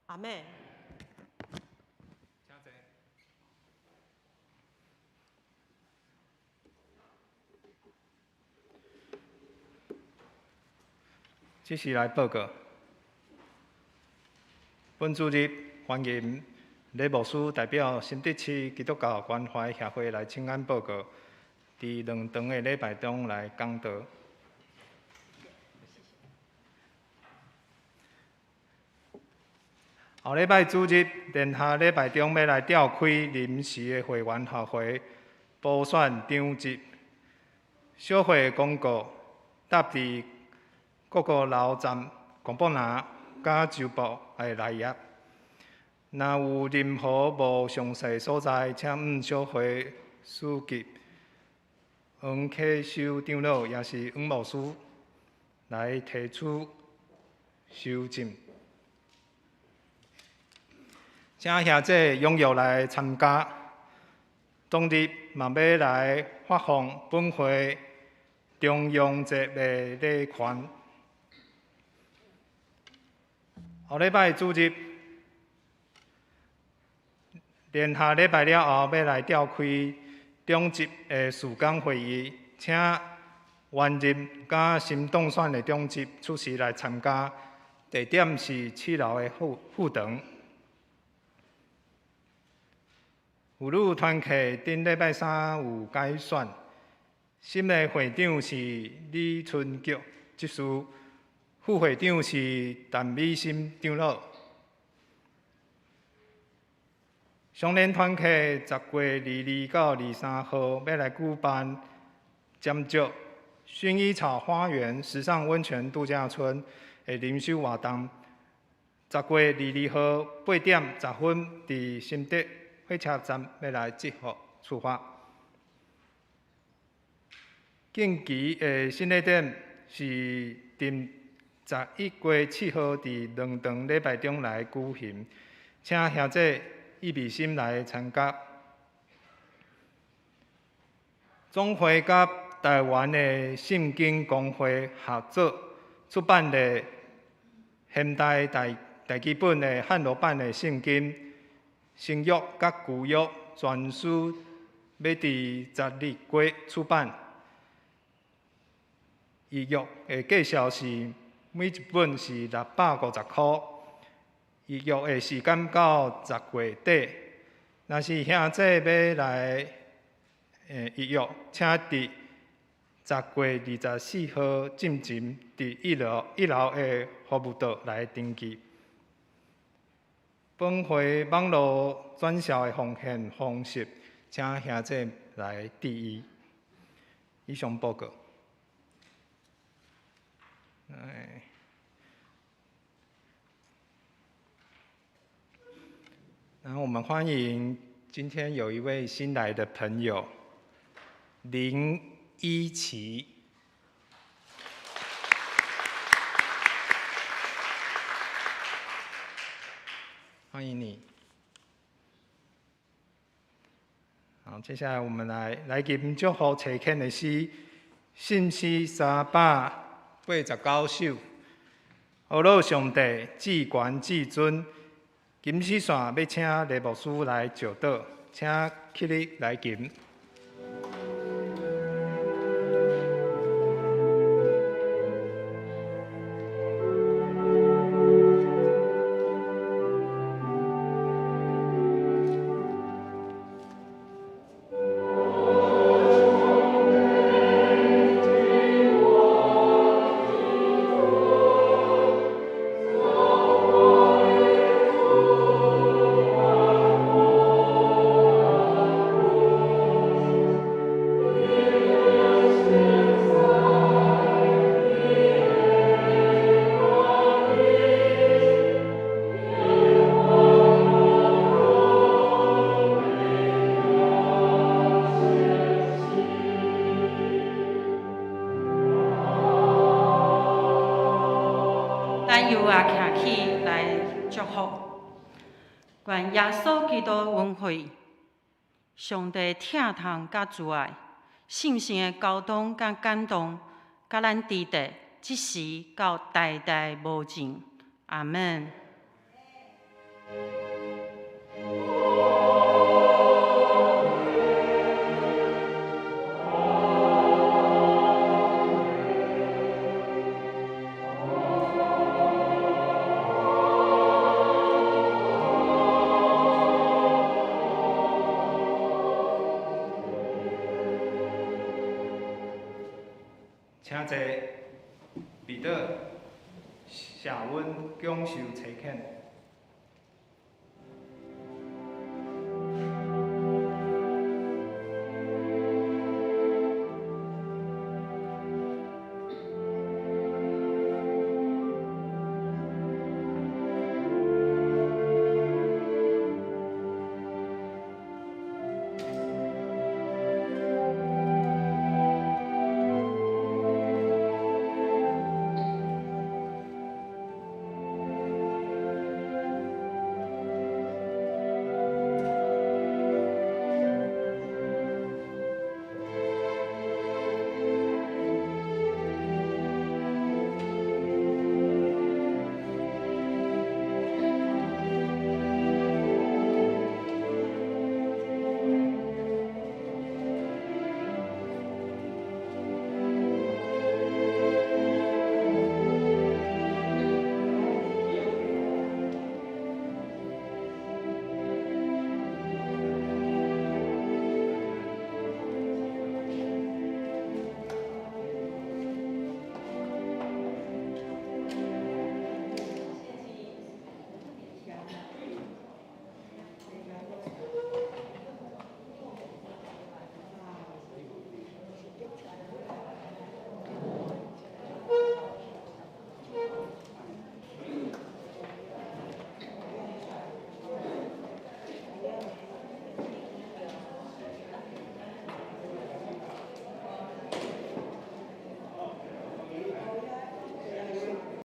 阿們。請坐。這時來報告，本主日歡迎李牧師代表新竹市基督教關懷協會來請安報告，佇兩場的禮拜中來講道。後禮拜主日連下禮拜中欲來召開臨時的會員學會補選長執，小會公告貼佇各個樓站廣播欄佮周報的內頁。若有任何無詳細所在，請向小會書記黃啟修長老，也是黃牧師來提出修正。請兄弟踴躍來參加，當日嘛欲來發放本會重陽節的禮券。後禮拜主日連下禮拜了後，欲來召開长执的事工会议，请原任佮新当选的长执出席来参加。地点是7楼的副堂。妇女团契顶礼拜三有改选，新的会长是李春菊执事，副会长是陈美心长老。双连团契10月22到23号欲来举办尖石薰衣草花园时尚温泉度假村的灵修活动。10月22号8点10分，伫新竹火车站欲来集合出发。近期的新礼典是伫11月7号伫两堂礼拜中来举行，请兄弟预备心来参加。总会佮台湾的圣经公会合作出版的现代大基本的汉罗版的圣经新约佮旧约全书，欲伫12月出版。预约的价数是每一本是650箍。预约的时间到10月底。若是兄弟欲来预约，请伫10月24号进前，伫一楼的服务桌来登记。本会网路转销的奉献方式，请兄弟来注意。以上报告。然后我们欢迎今天有一位新来的朋友林依琪，欢迎你。好，接下来我们来吟祝福齐肯的诗，信诗389首。阿罗上帝至悬至尊，金丝线欲请雷牧师来石导，请起立来吟。咱由啊徛起来祝福，愿耶稣基督恩惠、上帝疼痛佮慈爱、圣神的交通佮感动，佮咱伫地，这时到代代无尽。阿们。请坐，彼得，谢阮讲授齐肯。